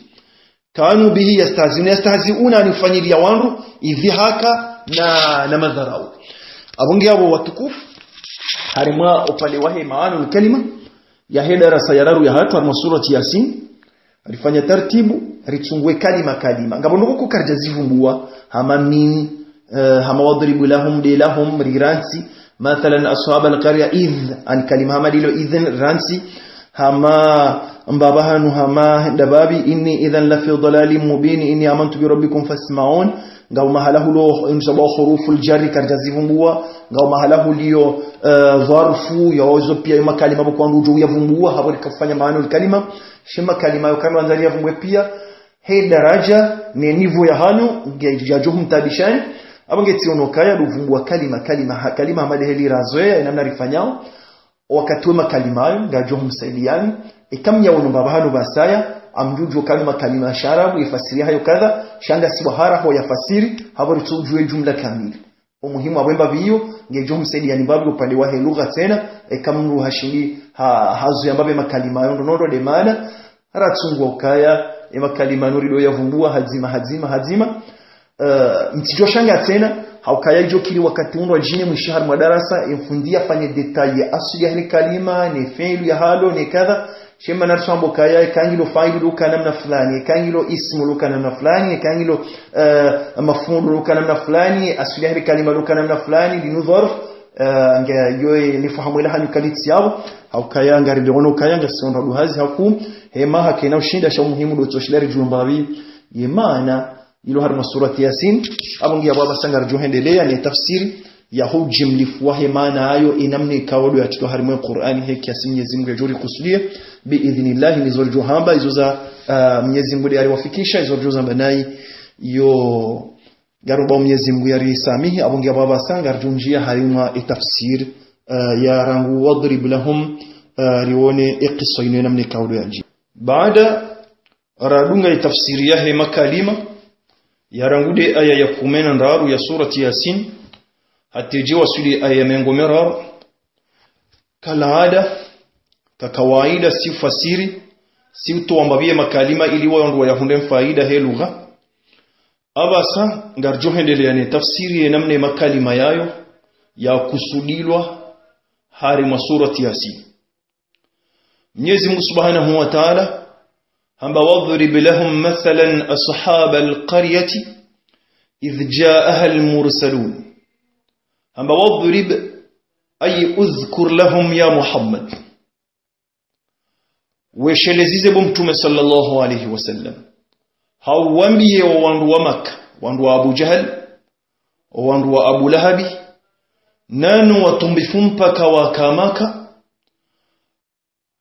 Kanu bihi yastahziuna, yastahziuna, ani ufanyiliya wandru idhihaka na, na madharau. Apvo nge apvo watukufu, harimwa upande wahe maanul kalima, yahe darasa ya raru yahatru, harimwa surati Yasin, rifanya tartibu, ritsungue kalima kalima. Ngapvo ndrongoo karidja zivumbua, hama min, eh, hama wadrib lahum, de lahum, riransi, mathalan ashabal qarya, idh, ani kalima hama ndilo idhin, ransi, hama mbapvi hanu hama ndapvapvi, inni idhan lafi dhalalin mubin, inni amantu bi rabbikum fasma'un. Ngapvo mahala hulo, insaba huruful jarri karidja zivumbua, ngapvo mahala huliyo, eh, dharfu, yo zo pia yo makalima pvo kwandru udjo uyavumbua, hapvo rikafanya maanul kalima, she makalima yo kandru andza riyavumbue pia, he daraja, ne niveau ya hanyu, nge, yadjo humtaabishani, apvo nge tsiono kaya, luvumbua kalima, kalima, ha, kalima hama nde heli razoea, ye namna rifanyao, wakati we makalima ayo, ngadjo humsaidiyani, eka mnyawono mbapvi hanu pvasaya, amdjudjuo kanu makalima ya sharabu, ye fasiri hayo kadha, sha ngasi wahara ho ya fasiri, hapvo ritsudjuwe jumla kamili. Umuhimu apvo mbapvi iyo, ngedjo humsaidiyani mbapvi upande wahe lugha tsena, eka mndru hashindi, ha, hazoea mbapvi makalima ayo, ndo nondo de maana, ratsungua ukaya, ye makalima nuri do yavumbua, hadzima, hadzima, hadzima, Eh, mtsidjo shanga tsena, haukaya idjo kiri wakati undru wadjine mwishi harimwa darasa, ye mfundi yafanye détail ya asli yahe kalima, ne fiilu ya halo, ne kadha. She mana ritsuambo kaya, eka ngilo faili luka namna fulani, eka ngilo ismu luka namna fulani, eka ngilo, eh, mafuulu luka namna fulani, asli yahe kalima luka namna fulani, linu dharf, eh, nge yo ye lifahamu ila hanyu kalitsi yapvo, haukaya ngari de ono kaya, ngasi ondra duhazi haku, hema hakena ushinda sha umuhimu do tsoshila ridjumbawi, ye maana, ilo harimwa surati Yasin, apvo ngiya pvwa pvasa ngaridjo hendelea ne tafsiri, ya ho ujimlifu wahe maana ayo, ye namna ikao do yatrilwa harimwa ye Qur'ani, he kiasi Mnyezi Mungu yadjo rikusudia, bi idhnillahi, nizo ridjo hamba, izo za, ah, Mnyezi Mungu de yariwafikisha, izo ridjo zamba nayi, yo, ngaromba Mnyezi Mungu yarisamihi, apvo ngiya pvwa pvasa ngaridjo ndjia harimwa ye tafsiri, ah, ya rangu wadrib lahum, ah, rione ye kiswa inu ye namna ikao do yadji. Baada radunga ye tafsiri yahe makalima, ya rangu de aya ya kume na ndraru ya surati Yasin, hata idje waswili aya ya mengo miraru. Kal aada, ka kawaida, si ufasiri, si utowa mbapvi ye makalima ili wandru wayahundre faida he lugha. Apvasa, ngaridjo hendelea ne tafsiri ye namna ye makalima yayo, yakusudilwa, harimwa surati Yasin. Mnyezi Mungu Subhanahu wa Ta'ala hamba: واضرب لهم مثلا أصحاب القرية إذ جاءها المرسلون. Hamba: واضرب، أي اذكر لهم يا محمد. Weshelezeze bo Mtrume swallallahu alayhi wa sallam. Hau wambiye o wandru wa Maka, wandru wa Abu Jahal, o wandru wa Abu Lahabi, nano watumbifu mpaka waka Maka.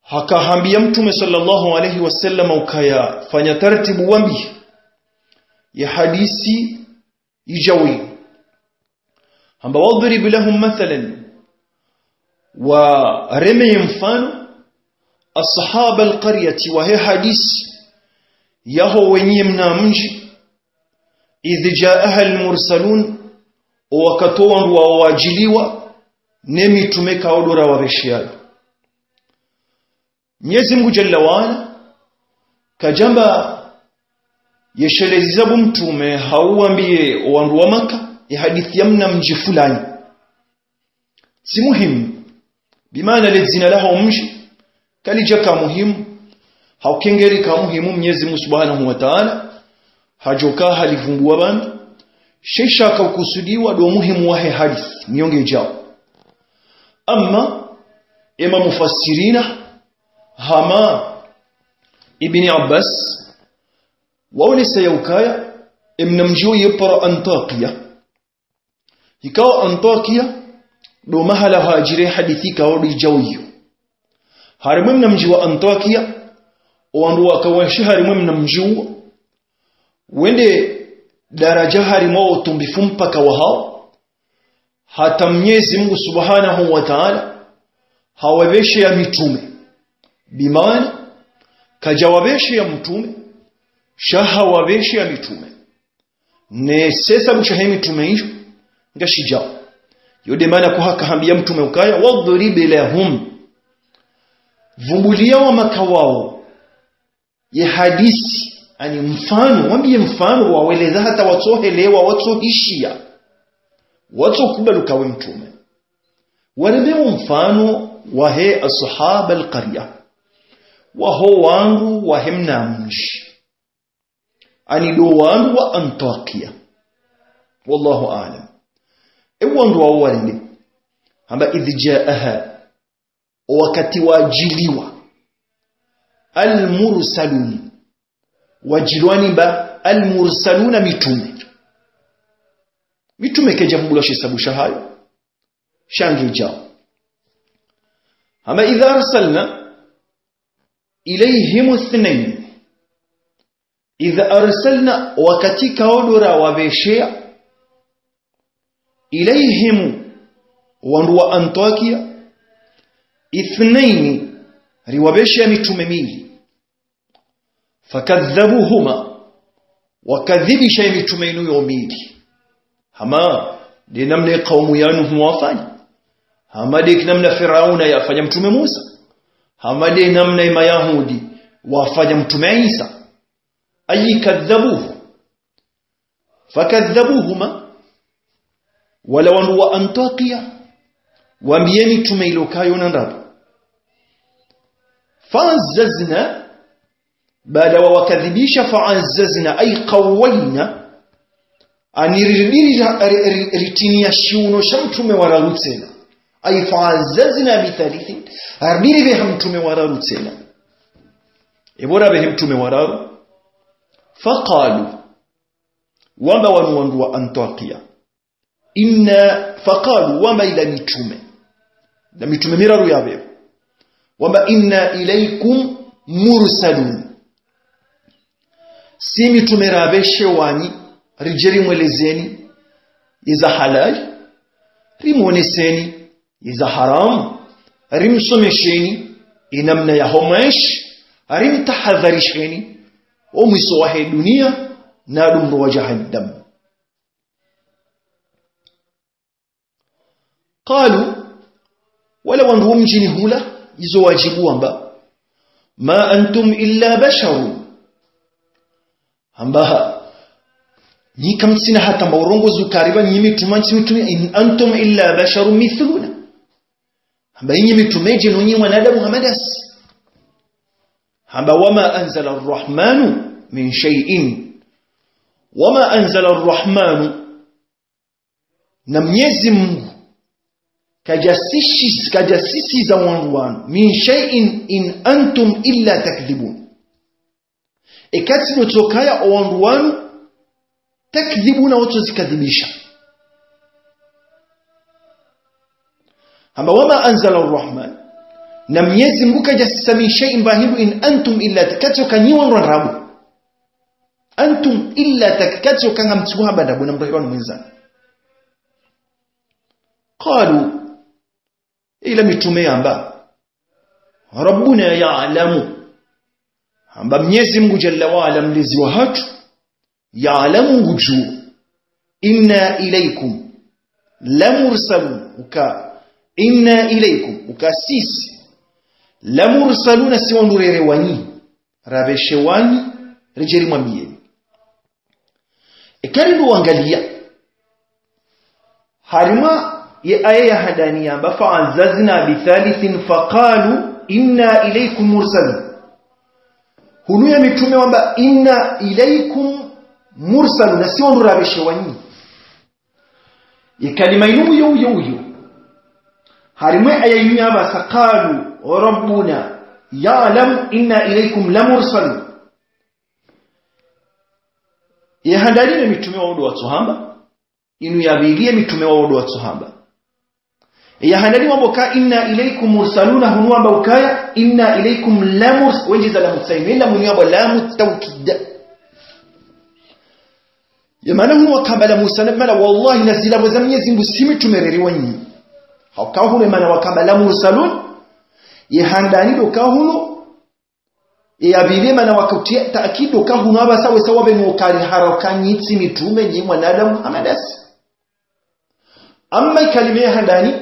Haka hambiya Mtrume swallallahu alayhi wa sallam ukaya fanya taratibu wambiye ye hadisi idjawo. Hamba: واضرب لهم مثلا، waremeye mfano, أصحاب القرية، wahe hadisi yaho wenye mna mdji, إذ جاءها المرسلون، o wakati o wandru wao wadjiliwa ne mitrume kaodo rawapvesheyayo. Mnyezi Mungu Jalla wa Ala kadjamba yeshelezeze bo Mtrume hau wambiye o wandru wa Maka ye hadisi ya mna mdji fulani. Tsi muhimu, bimaana le dzina laho mdji kalidjaka muhimu, hau kengeri ka muhimu. Mnyezi Mungu Subhanahu wa Ta'ala hadjoka halivumbuwa pvanu, she shaka ukusudiwa ndo muhimu wahe hadisi, nyo ngedjao. Amma ema mufassirina hama Ibn Abbas, waonesa ya ukaya emna mdji uwo yepara Antakiya. Ikao Antakiya ndo mahala hadjiri hadisi ikao ndo idjawo iyo. Harimwa emna mdji wa Antakiya, o wandru waka wenshi harimwa emna mdji uwo, wende daraja harimwa o utumbifu mpaka wahao, hata Mnyezi Mungu Subhanahu wa Ta'ala hawapvesheya mitrume. Bimaana kadjawapvesheya mtrume, sha hawapvesheya mitrume. Ne shesabu shahe mitrume idjo ngashidjao. Yo nde maana ko haka hambiya Mtrume ukaya: واضرب لهم. Vumbuliya wa Maka wao ye hadisi, ani mfano, wambiye mfano, waweleza hata watsohelewa, watsohishiya, watsokubali uka we Mtrume. Waremeye mfano wahe أصحاب القرية, waho wandru wahe mna mdji, ani ndo wandru wa Antakiya. Wallahu a'lam. E wandru wao warende. Hamba: إذ جاءها, o wakati wadjiliwa, المرسلون, wadjiliwa ni mba المرسلون, mitrume. Mitrume kaidjavumbulwa shesabu shahayo, sha ngedjao. Hamba: إذ أرسلنا إليهم اثنين. إذ أرسلنا, wakati kaodo rawapvesheya, إليهم, wandru wa Antakiya, اثنين, riwapvesheya mitrume mili. فكذبوهما, wakadhibisha ye mitrume inu yo mili. Hama nde namna ye kaumu ya Nuhu wafanya, hama nde namna Firauna yafanya Mtrume Musa, hama nde namna ye Mayahudi wafanya Mtrume Isa. أي كذبوه. فكذبوهما, wala wandru wa Antakiya wambiye mitrume ilo kayo na ndrabo. فعززنا, baada wawakadhibisha, فعززنا أي قوينا, ani riribiri ra-, ri-, ri-, ritiniya shiuno sha mtrume wa raru tsena. أي فعززنا بثالث, haribiri pveha mtrume wa raru tsena. Ebo rapvehe mtrume wa raru. فقالوا, wamba wanu wandru wa Antakiya. إنا, فقالوا, wamba ila mitrume, ila mitrume miraru yapveha, wamba: إنا إليكم مرسلون. Si mitrume rapveshewa nyi, ridje rimwelezeni yeza halali, rimwoneseni yeza haramu, rimsomesheni inamna yaho mwenshi, rimtahadharisheni o mwiso wahe duniya na ndo mro wa jahannam. قالوا, wala wandru wo mdjini hula, izo wadjibu wamba: ما أنتم إلا بشر. Hamba ha, nyi kamtsina hata mba urongozi ukariba nyi mitrume, ntsi mitrume, إن أنتم إلا بشر مثلنا. Hamba inyi mitrume dje no nyi wanadamu hama ndasi. Hamba, وما أنزل الرحمن من شيء. وما أنزل الرحمن. Na Mnyezi Mungu kajasisi-, kajasisiza wandru wanu, من شيء إن أنتم إلا تكذبون. Eka tsi ndo tsokaya o wandru wanu, تكذبون, wotsozikadhibisha. Hamba, وما أنزل الرحمن. Na Mnyezi Mungu kajasisa من شيء mba hindru, إن أنتم إلا, eka tsi oka nyi wandru ndrabo. أنتم إلا تك-, eka tsi oka ngamtsuhu hamba ndrabo na mdru hindru mwindzani. قالوا. Ila mitrume yamba, ربنا يعلم. Hamba Mnyezi Mungu جل وعلا, mlezi wahatru, يعلم, ngudjuo. إنا إليكم لمرسلون. Uka, إنا إليكم. Uka sisi, لمرسلون, si wandru rerewa nyi. Rapveshewa nyi, redje rimwambiyeni. Eka ri ndo wangaliya harimwa ye aya ya handani yamba, فعززنا بثالث فقالوا إنا إليكم مرسلون. Hunu ye mitrume wamba, إنا إليكم مرسلون, na si wandru rapveshewa nyi. Ye kalima inu uyo, uyo, uyo. Harimwa ye aya inu yamba, فقالوا ربنا يعلم إنا إليكم لمرسلون. Ye handani ye mitrume wawo ndo watsohamba. Inu ya pvili ye mitrume wawo ndo watsohamba. Ye handani wamba uka إنا إليكم مرسلون, hunu wamba ukaya إنا إليكم لمرس-, wendjeza lamu tsaini, lamu inu yamba lamu tawkid. Ye maana hunu wakamba لمرسلون, maana wallahi na zila pvo za Mnyezi Mungu si mitrume rerewa nyi. Hauka hunu ye maana wakamba لمرسلون, ye handani ndo ka hunu, ye ya pvili ye maana wakautriya taakid, ndo ka hunu apvasa wesa wapve no ukari hara uka nyi tsi mitrume, nyi wanadamu hama ndasi. Amma ye kalima ya handani,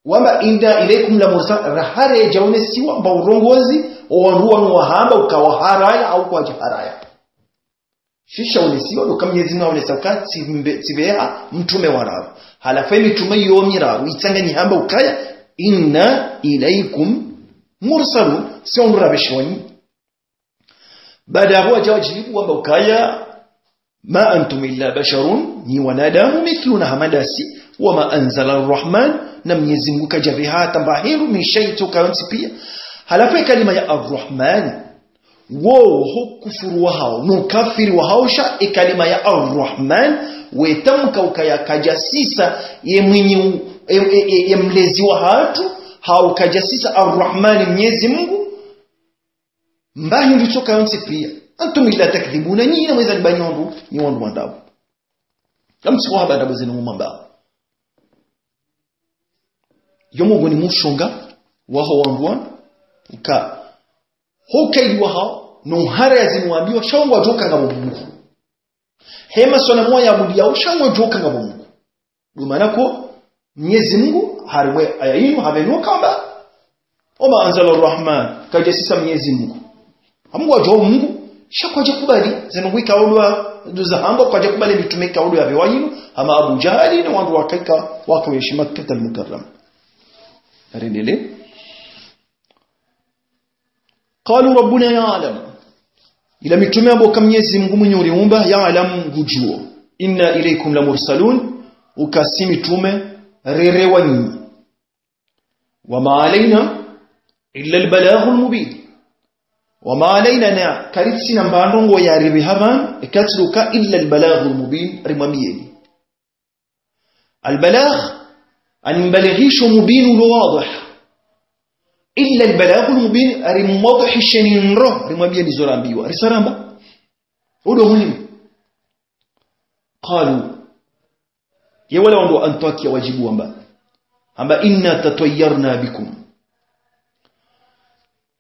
wamba إنا إليكم لمرسلون, raha redja onesiwa mba urongozi, o wandru wanu wahamba uka waharaya, au kwadja haraya. Shisha onesiwa, ndo ka Mnyezi Mungu aonesa uka tsimbe-, tsipveha mtrume wa raru. Halafu ye mitrume yo miraru, itsanganyi hamba ukaya, إنا إليكم مرسلون, si wandru rapveshewa nyi. Baada yapvo wadja wadjibu wamba ukaya, ما أنتم إلا بشر, nyi wanadamu, مثلنا, hama ndasi, وما أنزل الرحمن, na Mnyezi Mungu kajapveha hata mba hindru, من شيء, tsoka yontsi piya. Halafu ye kalima ya Arrahman, wo ho kufuru wahawo, no ukafiri wahawo sha, ye kalima ya Arrahman, wetamka ukaya kajasisa ye mwinyi u-, ye, ye, ye, ye mlezi wahatru, hau kajasisa Arrahman Mnyezi Mungu, mba hindru tsoka yontsi piya. أنتم إلا تكذبون, nyi na mweza liba nyi wandru, nyi wandru wa ndrabo. Kamtsuhu hamba ndrabo zinu mwamba. Yo mongoni mwa ushonga waho wandru wanu, uka ho ukaidi wahawo, no uharaya zinu wambiwa, sha wo ngwadjo uka ngapvo Mungu. He masanamu wayabudiyao, sha wo ngwadjo uka ngapvo Mungu. Ndo maana ko Mnyezi Mungu, harimwa ye aya inu, hapvenua hamba, وما أنزل الرحمن, kajasisa Mnyezi Mungu. Hamba ngwadjuao Mungu, sha kwadja kubali, zinu ngwikao ndo, ndo zahamba, kwadja kubali mitrume ikao ndo yapvewa inu, hama Abu Jahali, ne wandru wakaika, waka wenshi Makkatal Mukarrama. Narendele. قالوا ربنا يعلم. Ila mitrume yamba uka Mnyezi Mungu mwinyi uriumba, يعلم, ngudjuo. إنا إليكم لمرسلون, uka si mitrume rerewa nyi. وما علينا إلا البلاغ المبين. وما علينا, na karitsina mba ndrongo yaripveha pvanu, eka tsi ndo uka إلا البلاغ المبين, rimwambiyeni. Al-balagh, ani mbalighisho mubin ulo wadhih. إلا البلاغ المبين, ari mwadhihisheni ndro, rimwambiyeni zo rambiwa. Risaramba. Udo muhimu. قالوا. Ye wala wandru wa Antwakiya wadjibu wamba. Hamba إنا تطيرنا بكم.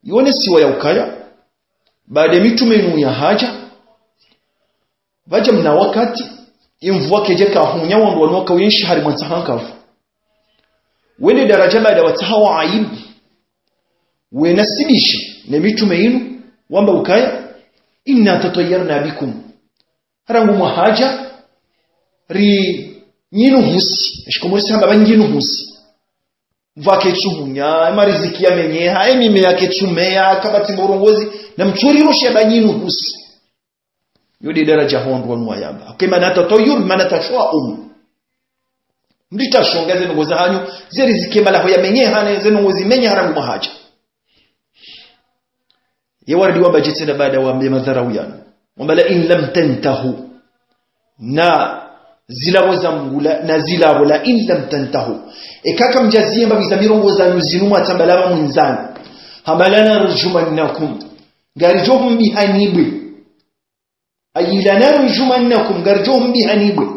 Yonesiwa ya ukaya, baada ye mitrume inu yahadja, pvadja mna wakati, ye mvua kaidja kahunya wandru wanu waka wenshi harimwa ntsaha nkavu. Wende daraja baada watsaha wa aibu, wenasibishe ne mitrume inu, wamba ukaya, إنا تطيرنا بكم. Rangu mwahadja, ri nyinuhusi. Eshikomori si hamba pva nyinuhusi. mvua ketsuhunya, emariziki yamenyeha, emimea ketsumeya, kapvatsi mrongozi, na mtsuriro sheba nyinu husi. Yo nde daraja ho wandru wanu wayamba. Ake manata tayur, manata shwa um. Mdrita shonga ze ndrongoo zahanyu, ze riziki malaho yamenyeha, ne ze ndrongoo zimenyeha rangu mwahaja. Ye waridi wamba djitsi na baada wambe madharau yanu. Wamba la in lam tantahu. Na zilapvo za Mngu la, na zilapvo la in lam tantahu. Eka kamdjaziye mbapvi za mirongoo zanu zinu mwatsamba lapva mwindzani. Hamba lanarjumannakum. Ngaridjo humbihani bwe. Ay lanarjumannakum, ngaridjo humbihani bwe.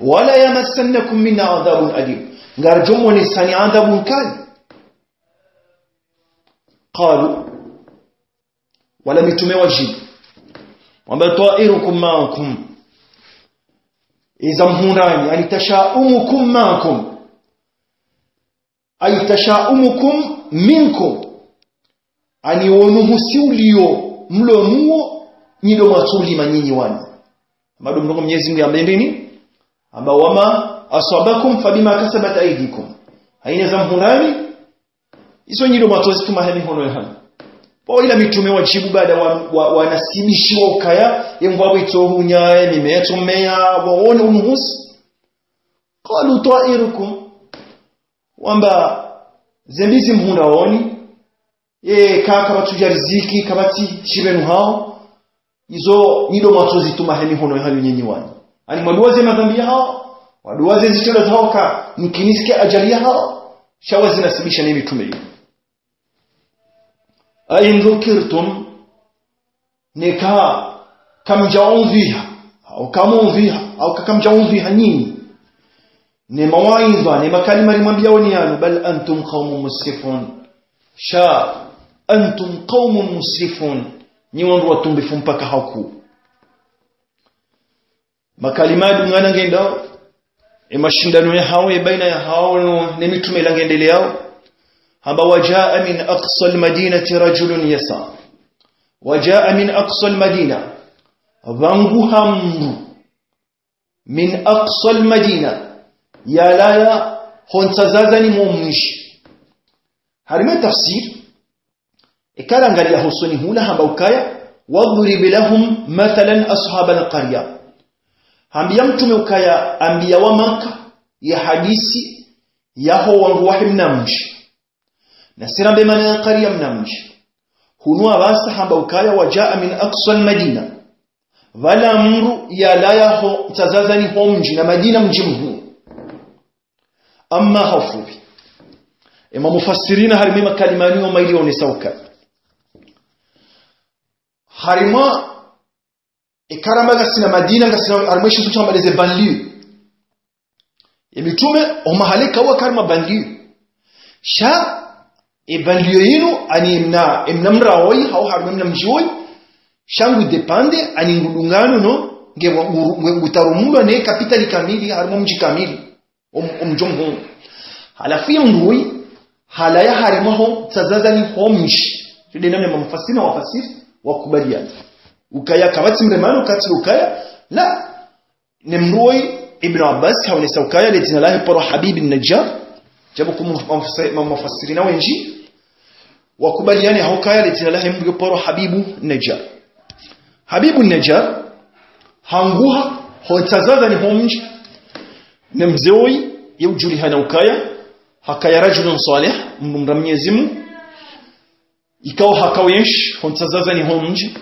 Wala yamassannakum minna adhabun alim. Ngaridjo mwonesani adhabu nkali. Qalu. Wala mitrume wadjibu. Wamba ta'irukum ma'akum. Eza mhundrani, ani tasha'umukum ma'akum. Ay tasha'umukum minkum. Ani wonu husi uliyo mlo nuwo, nyi ndo mwatsulima nyinyi wanu. Amba ndo mrongozi Mnyezi Mngu yambe ndini? Amba wama aswabakum fabima kasabat aydikum. Haina za mhundrani, izo nyi ndo mwatsozituma he mihono yahanyu. Pvo ila mitrume wadjibu baada wa, wa, wanasibishiwa ukaya, ye mvua bwe itsohunya, ye mimea itsomeya, waone unuhusi. Qalu ta'irukum. Wamba, ze mbi zi mhundraoni, ye ka, kapvatsi udja riziki, kapvatsi shipvenu hawo, izo nyi ndo mwatsozituma he mihono yahanyu nyinyi wanu. Ani mwaduwaze madhambi yahawo, waduwaze zitrendwa zahawo ka, mkinisike ajali yahawo, sha wazinasibisha ne mitrume yinu. A in dhukirtum, neka kamdjaumviha, au kamumviha, au ka kamdjaumviha nyinyi. Ne mawaidha, ne makalima rimwambiyao ni yanu, bal antum qaumun musrifun. Sha, antum qaumun musrifun. Nyi wandru watumbifu mpaka hakuu. Makalima yadungana ngendao, e mashindano yahawo, e baina yahawo, no, ne mitrume ila ngendeleyao. Hamba, wa jaa min aqsal madinati rajulun yas'a. Wa jaa min aqsal madina. Pvanguha mndru. Min aqsal madina. Yalaya ho ntsazazani mwo mdji. Harimwa tafsiri, eka rangaliya hosoni hula hamba ukaya, wadhrib lahum mathalan ashabal qarya. Hambiya mtrume ukaya, ambiya wa Maka, ya hadisi, yaho wandru wahe mna mdji. Na si rambe mana ya qarya mna mdji. Hunu apvasa hamba ukaya, wa jaa min aqsal madina. Pvala mndru yalaya ho ntsazazani ho mdji, na Madina mdji mhuu. Amma ha ufupvi. Ema mufassirina harimwa makalima yanu yo mayili yaonesa uka. Harimwa, eka ramba ngasina Madina, ngasina harimwa eshisu shamba leze banlieue. E mitrume, o mahala ikao waka harimwa banlieue. Sha, e banlieue yinu, ani emna, emna mraa woyi, hau harimwa emna mdji woyi. Sha ngu dépendre, ani ngudungano no, nge wa, ngu, ngu, ngutarumulwa ne kapitali kamili, harimwa mdji kamili. Om-, omdji mhuu. Halafu ye mndru woyi, halaya harimwa ho ntsazazani ho mdji. Yo nde namna mamufasiri na wafasiri wakubaliana. Ukaya kapvatsi mremano kati ukaya, la, ne mndru woyi, Ibn Abbas, haonesa ukaya, le dzina lahe paro Habibu Najjar, djabu ku mu-, mamufasa-, mamufasiri na wendji, wakubaliana ha ukaya le dzina lahe mndru yo paro Habibu Najjar. Habibu Najjar, hanguha, ho ntsazazani ho mdji, ne mze woyi, ye udjulihana ukaya, hakaya rajulun salih, mndru mra Mnyezi Mngu, ikao hakao yenshi, ho ntsazazani ho mdji,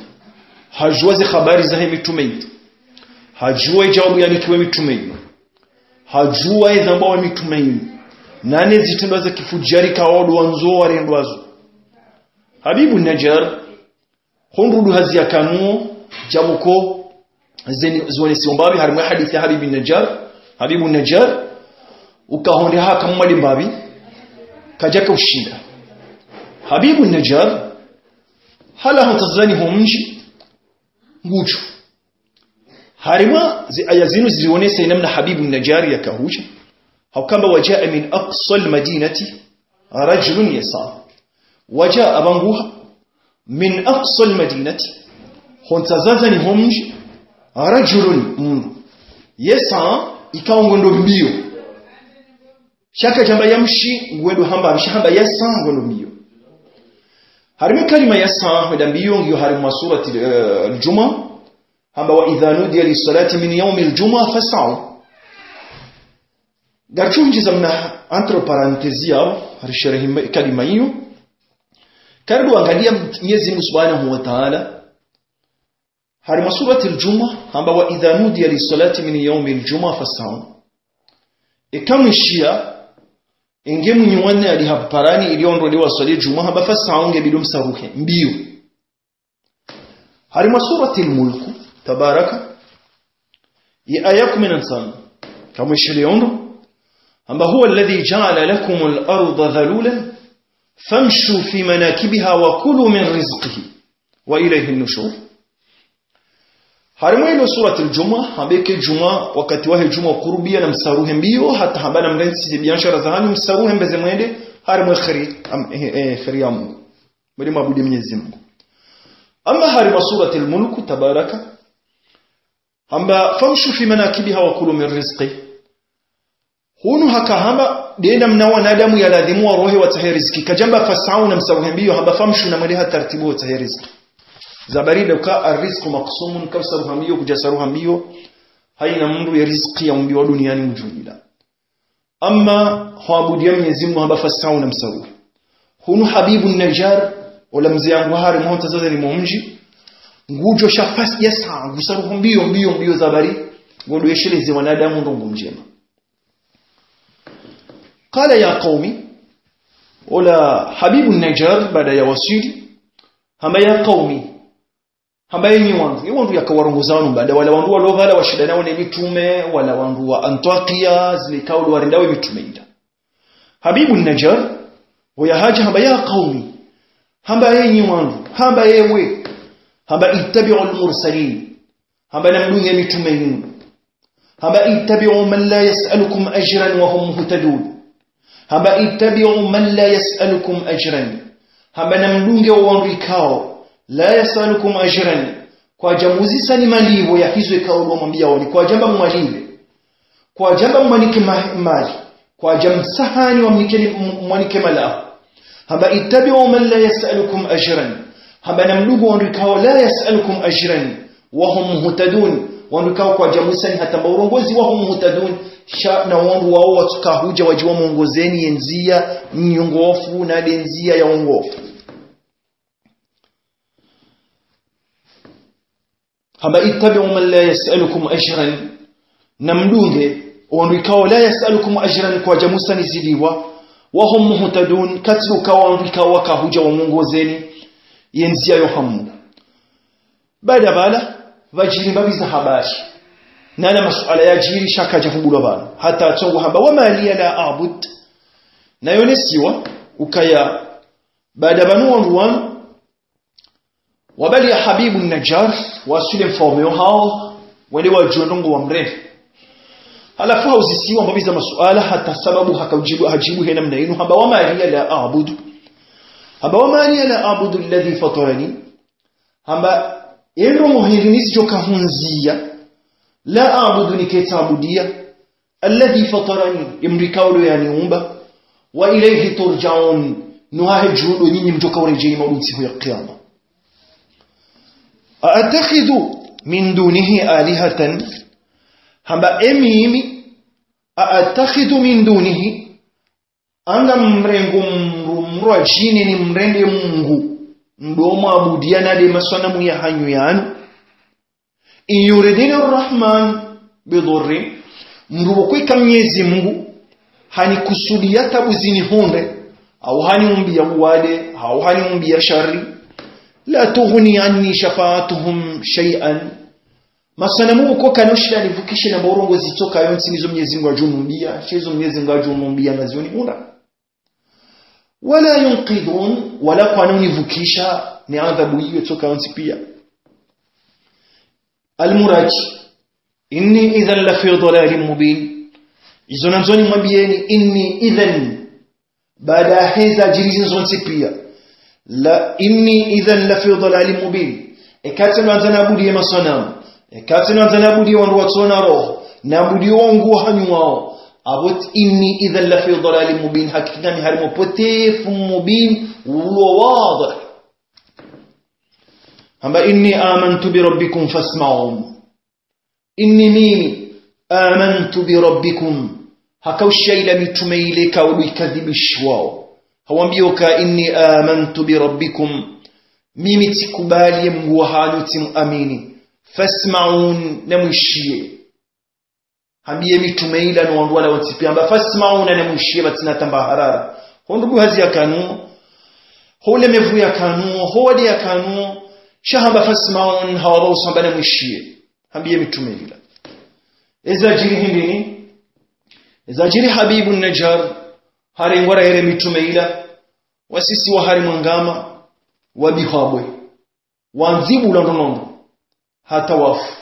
hadjuwa ze habari zahe mitrume yinu. Hadjuwa ye djawabu yanikiwa mitrume yinu. Hadjuwa ye zambwa wa mitrume yinu. Nane zitrendwa za kifudjari kaodo wandzo warendwazo. Habibu Najjar, ho ndrudru hazi yakanuo, djabu ko, zeni, zionesiwa mbapvi, harimwa hadisi ya Habibu Najjar, Habibu Najjar, uka honde haka mwade mbapvi, kadjaka ushinda. Habibu Najjar, halawa ho ntsazazani ho mdji, ngudjo. Harimwa ze aya zinu zirionesa ye namna Habibu Najjar yakahudja. Haukamba wa jaa min aqsal madinati rajulun yas'a. Wa jaa pvanguha min aqsal madinati. Ho ntsazazani ho mdji. Rajulun mndru. Yas'a ikao ngondo mbio. Sha kadjamba yamshi ngwendo hamba, sha hamba yas'a ngwendo mbiyo. Harimwa kalima yas'a ngwendo mbiyo ngiyo harimwa surati, eh, al-Jumu'a. Hamba: وإذا نودي للصلاة من يوم الجمعة فاسعوا. Ngaridjo ndjiza mna entre parenthèses yapvo, hari sherehi ma-, kalima iyo. Karibu angalia Mwenyezi Mungu Subhanahu wa Ta'ala. Harimwa surati al-Jumu'a, hamba: وإذا نودي للصلاة من يوم الجمعة فاسعوا. Eka mwishiya, enge mnyi wane ali haparani ili ondro de waswali Jumu'a, hamba: فاسعوا, nge bidi msaruhe, mbiyo. Harimwa surati al-Mulku, tabaraka, ye aya kume na ntsanu. Kamwishiliye ondro. Hamba: هو الذي جعل لكم الأرض ذلولا فامشوا في مناكبها وكلوا من رزقه وإليه النشور. Harimwa ilo surati al-Jumu'a, hamba eke Jumu'a, wakati wahe Jumu'a ukurubiya na msaruhe mbiyo, hata hamba na mrentsi ze biashara zahanyu msaruhe mbeze mwende, harimwa kheri, am-, eh, eh, kheri ya Mungu. Mwende mwabudu Mwenyezi Mungu. Ama harimwa surati al-Mulku, tabaraka, hamba: فامشوا في مناكبها وكلوا من رزقه. Hunu haka hamba, de namna wanadamu ya ladhimu warohe watsahe riziki. Kadjamba: فاسعوا, na msaruhe mbiyo, hamba: فامشوا, na mwende ha tartibu watsahe riziki. Za barida uka الرزق مقسوم, ka usaruha mbiyo, kudja saruha mbiyo, hayina mndru ye riziki yaumbiwa duniani mdjumla. Ama hwabudiya Mwenyezi Mungu hamba: فاسعوا, na msaruhe. Hunu Habibu Najjar, ola mze yangu hari mhonta zaza ni mumdji, ngudjo sha فاسعوا, yas'a, ngusaruho mbiyo, mbiyo, mbiyo za bari, ngondo yesheleze wanadamu ndrongo ndjema. قال يا قوم, ola Habibu Najjar, baada ya waswili, hamba: يا قوم, hamba enyi wandru, ye wandru yaka warongoza wanu mbanda, wala wandru walo pvala washindana ne mitume, wala wandru wa Antakiya, zile kaulo warendawe mitume inda. Habibu Najjar, oya hadja hamba: يا قوم, hamba enyi wandru, hamba ewe, hamba اتبعوا المرسلين, hamba namdunge mitume yinu. Hamba اتبعوا من لا يسألكم أجرا وهم مهتدون. Hamba اتبعوا من لا يسألكم أجرا. Hamba namdunge wo wandru ikao لا يسألكم أجرا, kwadja muzisani malipvo ya hizo ikao ndo mwambiyaoni, kwadjamba mwalipve, kwadjamba mwanike ma-, mali, kwadja msahani wamnike ni-, m-, mwanike malaho. Hamba اتبعوا من لا يسألكم أجرا. Hamba namdunge wandru ikao لا يسألكم أجرا وهم مهتدون. Wandru ikao kwadja muzisani hata mba urongozi, وهم مهتدون. Sha na wandru wao watsuka hudja wadji wamwongozeni ye ndziya nyongofu, na de ndziya ya wongofu. Hamba اتبعوا من لا يسألكم أجرا, namdunge wandru ikao لا يسألكم أجرا, kwadja muzisani zilipvo, وهم مهتدون, katsi uka wandru ikao waka hudja wamwongozeni ye ndziya yo hamu. Baada pvala, pvadjiri mbapvi za habari. Nana masuala yadjiri sha kadja vumbulwa pvanu. Hata tsongo hamba: وما لي لا أعبد. Nayonesiwa, ukaya, baada pvanu wandru wanu, wabali ya Habibu Najjar, waswili mfaume yo hawo, wende wadjo ndrongo wamrende. Halafu hauzisiwa mbapvi za masuala, hata sababu haka udjibu, hadjibu he namna inu, hamba: وما لي لا أعبد. Hamba: وما لي لا أعبد الذي فطرني. Hamba, endrongo hindri nizidjo kahundziya, لا أعبد, niketsabudiya, الذي فطرني, emndru ikao ndo yaniumba, وإليه ترجعون, no hahe dju ndo nyinyi mdjo kauredjeyi maudu ntsihu ya kiyama. أأتخذ من دونه آلهة, hamba emimi, أأتخذ من دونه, anga mrengo mndru, mndru wa djini nimrende Mungu, ndo mwabudiya na de maswanamu yahanyu yanu. إن يردني الرحمن بضر, mndru pvoko ika Mwenyezi Mungu hanikusudiya tabu zinihundre, au haniumbiya uwade, au haniumbiya shari, لا تغن عني شفاعتهم شيئا. Maswanamu pvoko kayana ushinda yanivukishe na mba urongozi tsoka yontsi nizo Mwenyezi Mungu yadjo numbiya, sha izo Mwenyezi Mungu yadjo numbiya ngazio nihundra. ولا ينقذون, wala kwana univukisha ne adhabu iyo tsoka yontsi piya. Almuradi, إني إذا لفي ضلال مبين. Izo nandzo nimwambiyeni, إني إذا, baada heza djiri zinu zontsi piya. La, إني إذا لفي ضلال مبين. Eka tsi ndo andza nabudiye maswanamu, eka tsi ndo andza nabudiye wandru watsona roho, nabudiye wongo wahanyu wao, Apvo tsi إني إذا لفي ضلال مبين, hakika ngami harimwa upotefu mubin, ulo wadhih. Hamba إني آمنت بربكم فاسمعون. إني mimi, آمنت بربكم, hakaushiya ila mitrume ile ikao ndo ikadhibishiwao. Hawambia uka إني آمنت بربكم, mimi tsikubali ye Mngu wahanyu, tsimuamini. فاسمعون, namwishiye. Hambiye mitrume ila no wandru wala wontsi pia hamba فاسمعون, namwishiye, pvatsina tamba harara. Ho ndugu hazi yakanuo, ho ulemevu yakanuo, ho wade yakanuo, sha hamba فاسمعون, hawapva usamba namwishiye. Hambiye mitrume ila. Eza djiri hindrini? Eza djiri Habibu Najjar, harengwa rahe ye mitrume ila, wasisiwa harimwa ngama, wabihwa bwe. Wandzibulwa ndro no ndro, hata wafu.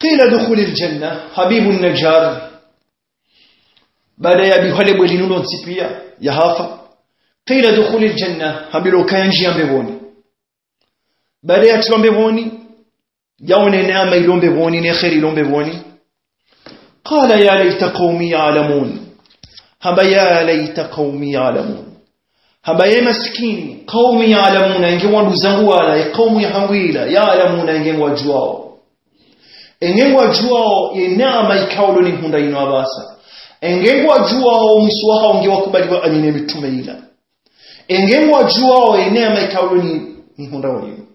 قيل ادخل الجنة, Habibu Najjar, baada ya bihwa le bwe linu lontsi pia, yahafa. قيل ادخل الجنة, hambilwa ukaya ndjiya mbepvoni. Baada ya tilwa mbepvoni, yaone neema ilo mbepvoni, ne kheri ilo mbepvoni. قال يا ليت قومي يعلمون. Hamba يا ليت قومي يعلمون. Hamba ye masikini, قومي يعلمون, enge wandru zangu wala, ye kaumu yahangu ila, يعلمون, enge ngwadjuwao. Enge ngwadjuwao ye neema ikao ndo nihundra inu apvasa. Enge ngwadjuwao mwiso wahao nge wakubaliwa anyi ne mitrume ila. Enge ngwadjuwao ye neema ikao ndo ni, nihundra wa inu.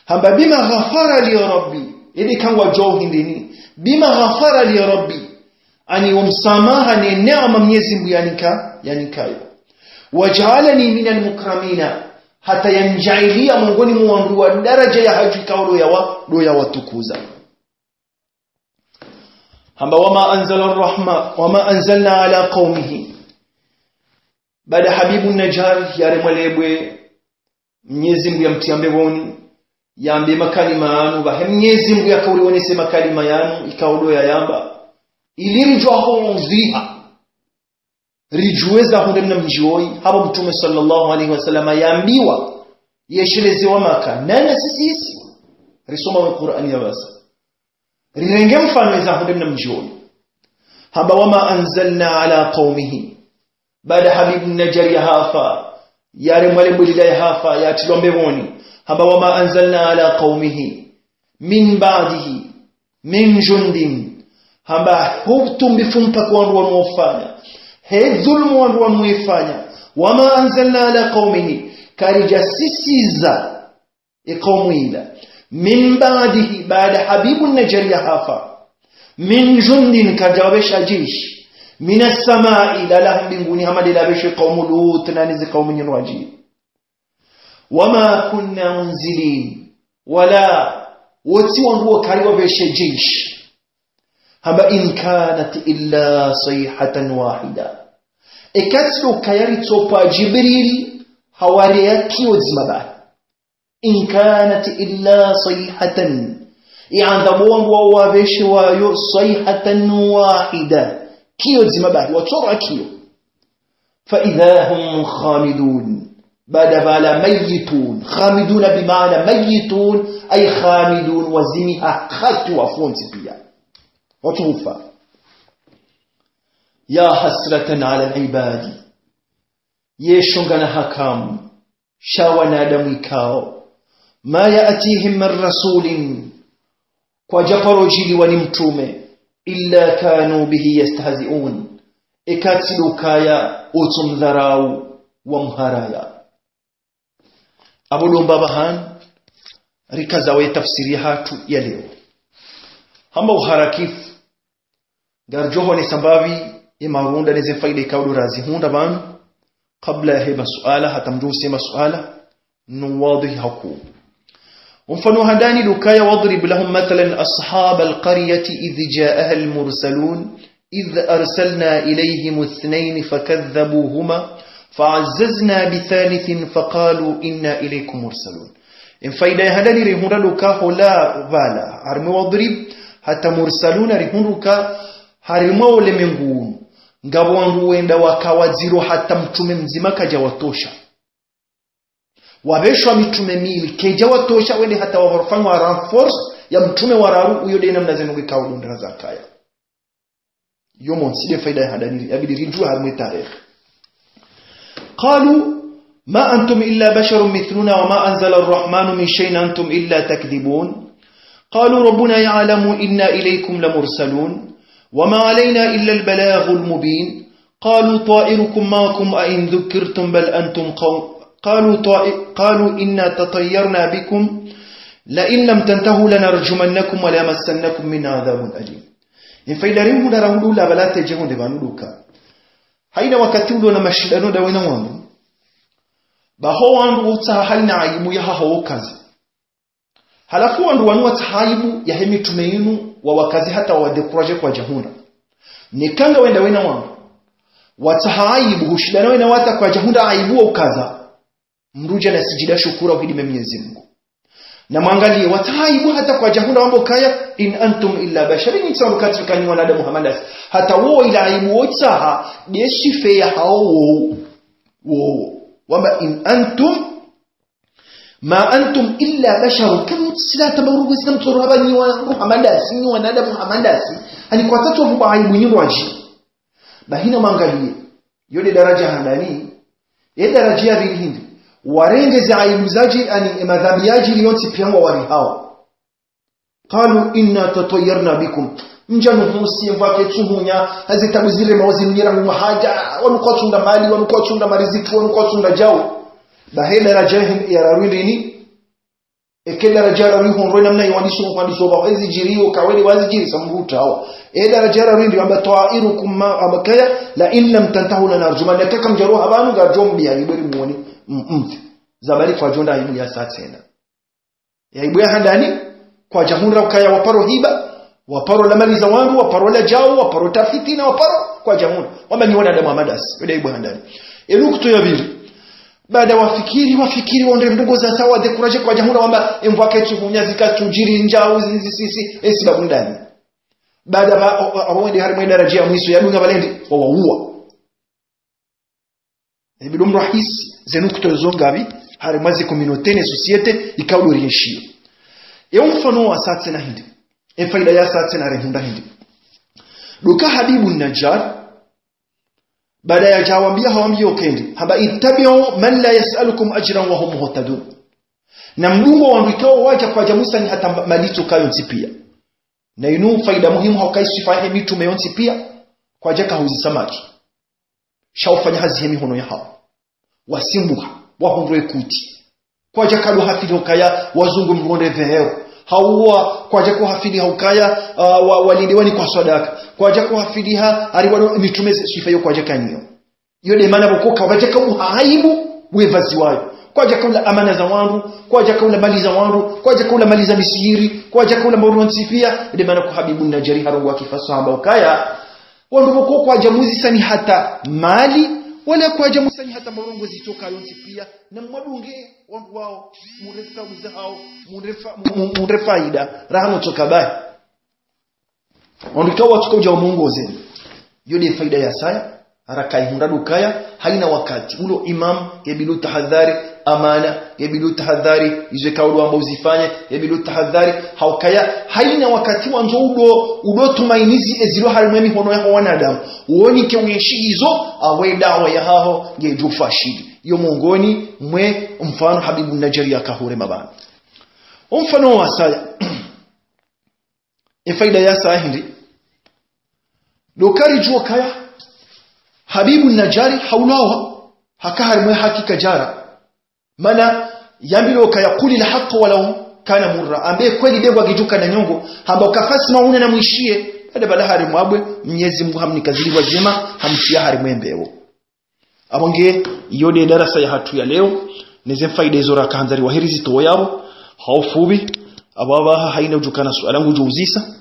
Hamba بما غفر لي ربي. Ede kangwadjuwao hindrini. بما غفر لي ربي. Ani wo msamaha ne neema Mnyezi Mngu yanika, yanikayo. وجعلني من المكرمين. Hata yandjaaliya mongoni mwa wandru wa daraja ya hadju ikao ndo yawa, ndo yawatukuza. Hamba وما أنزل الرحمة، وما أنزلنا على قومه. Baada Habibu Najjar yaremwa le bwe, Mnyezi Mngu yamtriya mbepvoni, yambe makalima yanu, pvahe Mnyezi Mngu yakaurionese makalima yanu, ikao ndo yayamba. Ili ridjuwa ho ndziha. Ridjuwe za hundre mna mdji woyi, hapvo Mtrume swallallahu alayhi wa sallam yambiwa, yesheleze wa Maka, nana sisi isi. Risoma we Qur'ani ya pvasa. Rirenge mfano eza hundre mna mdji woyi. Hamba وما أنزلنا على قومه. Baada Habibu Najjar yahafa, yaremwa le bwe lila yahafa, yatilwa mbepvoni. Hamba وما أنزلنا على قومه من بعده من جند. Hamba ho utumbifu mpaka wandru wanu wafanya, he dhulmu wandru wanu wafanya, وما أنزلنا على قومه, karidjasisiza ye kaumu ila. من بعده, baada Habibu Najjar yahafa. من جند, karidjawapvesha jeshi. من السماء, lalaha mbinguni, hama de lapveshe kaumu Lut, nani ze kaumu nyinwadji. وما كنا منزلين, wala, wotsi wandru wo kariwapveshe jeshi. Hamba إن كانت إلا صيحة واحدة. Eka tsi ndo ukaya ritsopva Djibril, hawareya kiyo dzima bahi. إن كانت إلا صيحة. Iandza bo wandru wao wapveshe wayo صيحة واحدة. Kiyo dzima bahi, watsorwa kiyo. فإذا هم خامدون. Baada pvala ميتون. خامدون بمعنى ميتون، أي خامدون, wazimiha hata wafu wontsi pia. Watsufa. يا حسرة على العباد. Ye shonga na hakamu sha wanadamu ikao, ما يأتيهم من رسول, kwadjaparo djiliwa ni mtrume, إلا كانوا به يستهزئون, eka tsi ndo ukaya wotsomdharau wamharaya. Apvo ndo mbapvi hanu rikaza we tafsiri yahatru ya leo. Hamba uharakifu, ngaridjo honesa mbapvi ye marunda neze faida ikao ndo razihundra pvanu, kabla yahe masuala, hata mdru use masuala, no wadhihi hakuu. Omfano handani ndo ukaya واضرب لهم مثلا أصحاب القرية إذ جاءها المرسلون إذ أرسلنا إليهم اثنين فكذبوهما فعززنا بثالث فقالوا إنا إليكم مرسلون. Emfaida ya handani rihundra ndo uka hola pvala, harimwa واضرب, hata مرسلون rihundru uka harimwa ulemengu unu, ngapvo wandru wenda waka wadziro hata mtrume mdzima kadjawatosha. Wapveshwa mitrume mili, kaidjawatosha, wende hata waparofanywa renforce ya mtrume wa raru, uyo de namna zinu ikao ndo ndra zakaya. Yo montsi nde faida ya handani, yabidi ridjuwe harimwa ye tarehi. قالوا ما أنتم إلا بشر مثلنا وما أنزل الرحمن من شيء إن أنتم إلا تكذبون. قالوا ربنا يعلم إنا إليكم لمرسلون وما علينا إلا البلاغ المبين. قالوا طائركم معكم أئن ذكرتم بل أنتم قوم، قالوا طائ-، قالوا إنا تطيرنا بكم لئن لم تنتهوا لنرجمنكم وليمسنكم منا عذاب أليم. Ye faida rimhundra rahundru la bala tedje honde pvanu nduka. Haina wakati ulo na mashindano ndawe na wandru. Baho wandru wotsaha haina aibu yahaho wokaza. Halafu wandru wanu watsaha aibu yahe mitrume yinu wawakaze hata wawadécourager kwadjahundra. Neka ngawe ndawe na wandru watsaha aibu, hushindana we na wandru hata kwadjahundra aibu waukaza. Mdru udja na sijida shukura uhidime Mwenyezi Mungu. Na mwangaliye, watsaha aibu hata kwadjahundra wamba ukaya, إن أنتم إلا بشر, nyi tsi wandru katsi ka nyi wanadamu hama ndasi. Hata wowo ila aibu wotsaha, nde swifa yahawo wowo. Wowo. Wamba, إن أنتم ما أنتم إلا بشر, kamwe tsi la tamba urugu zina mtsoro hamba nyi wandru hama ndasi, nyi wanadamu hama ndasi. Ani kwatsatsu pvwa aibu nyi ngwadji. Bahi na mwangaliye, yo nde daraja handani, ye daraja ya pvili hindri. Warenge ze aibu zadji, ani ye madhambi yadjiri yontsi piya ngwawarihao. قالوا إنا تطيرنا بكم. Mdja nuhusi, mvua ketsu hunya, hazi tabu zirema wazi nunyera mu mahaja, wanu kwatsunda mali, wanu kwatsunda mariziki, wanu kwatsunda djau. Bahi daraja ya raru hindri ni, eke daraja ya raru ihondro namna yo wandiso, wandiso ba, ezi djiri yo, kawele wazi djiri, sa mdru utawa. E daraja ya raru hindri, wamba طائركم مع-, wamba kaya, لئن لم تنتهوا لنرجمنكم, neka kamdjaroha pvanu, ngadjo mbiya, iberi muone, mm, mm. Zabali kwadjahundra aibu yasa tsena. Ye aibu ya handani, kwadjahundra ukaya waparo hiba, waparo la mali za wandru, waparo la djau, waparo tafitina, waparo, kwadjahundra. Wamba nyi wanadamu hama ndasi, yo nde aibu ya handani. Ye nukta ya pvili. Baada wafikiri, wafikiri, wonde ndrongoo za sawa, décourager kwadjahundra, wamba, e mvua ketsu hunya, zika tsudjiri, ndjau, zi, zi, si, si, e sibabu ndani. Baada ba, o, o, abo wende harimwa ye daraja ya mwiso, yadunga pvale ndi, wawauwa. Ibidi mdru ahisi, ze nukta zo ngapvi, harimwa ze communauté ne société, ikao ndo rienshio. Ye mfano wasa tsena hindri. Ye faida yasa tsena rihundra hindri. Nduka Habibu Najjar, baada yadja wambiya hawambiya ukaya ndi, hamba اتبعوا من لا يسألكم أجرا وهم مهتدون. Na mdunge wandru ikao wadja kwadja musani hata mba-, malitso kayo ntsi piya. Na inu faida muhimu hauka iswifa yahe mitrume yontsi piya, kwadjaka huzisa madji. Sha ufanya hazi he mihono yahawo. Wasimbuha, wahundre kuti. Kwadjaka ndo hafili hukaya, wazungu mdru wonde veheo. Hauwa, kwadjaka hafili hukaya, ah, wa-, walinde wani kwa swadaka. Kwadjaka hafili ha, hari wano mitrume swifa yo kwadjaka nayo. Yo nde mana pvoko kapvadjaka uha aibu, wepvaziwayo. Kwadjaka ula amana za wandru, kwadjaka ula mali za wandru, kwadjaka ula mali za misihiri, kwadjaka ula mauru ntsi piya, nde mana ko Habibu Najjari harongowa kifasaha hamba ukaya, wandru pvoko kwadja muzisani hata mali, wala kwadja muzisani hata marongo zitsoka yontsi piya, na mwadunge wandru wawo, mure faida zahawo, mure fa-, mu-, mu-, mure faida, raha mutsoka bahi. Wandru ikao watsoka udja wamuongoze. Yo nde faida yasaya, haraka ihundra ndo ukaya, haina wakati. Ulo imam, yabidi utahadhari, amana, yabidi utahadhari, izo ikao ndo wamba uzifanye, yabidi utahadhari, haukaya, haina wakati wandzo udo, udo tumainizi ezilo harimwa emihono yaho wanadamu. Uonike uenshi izo, awe dawa yahaho, ngedjo fashili. Yo mongoni, mwe, mfano Habibu Najjari yakahure mabana. Omfano wasaya. Efaida yasaya hindri. Ndo ukaya ridjuwa ukaya Habibu Najjari haulawa, haka harimwa ye haki kadjara. Mana yambilwa ukaya قل الحق ولو كان مرا. Ambe kweli be ngwa ngidjo kana nyongo, hamba uka فاسمعوه na mwishiye, baada pvala harimwa bwe, Mnyezi Mungu hamnika zilipvwa zema, hamtriya harimwa ye mbewo. Apvo nge, iyo nde darasa yahatru ya leo, neze mfaida izo raka handza riwahe rizitowe yapvo, ha ufupvi, apvo apvaha haina udjo kana suala ngudjo uzisa,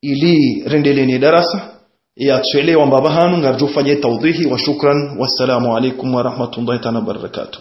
ili rendelee ne darasa, yatswelewa mbapvi hanu, ngaridjo fanya tawdhihi, wa shukran, wassalamu alaikum wa rahmatullahi ta'ala wa barakatuh.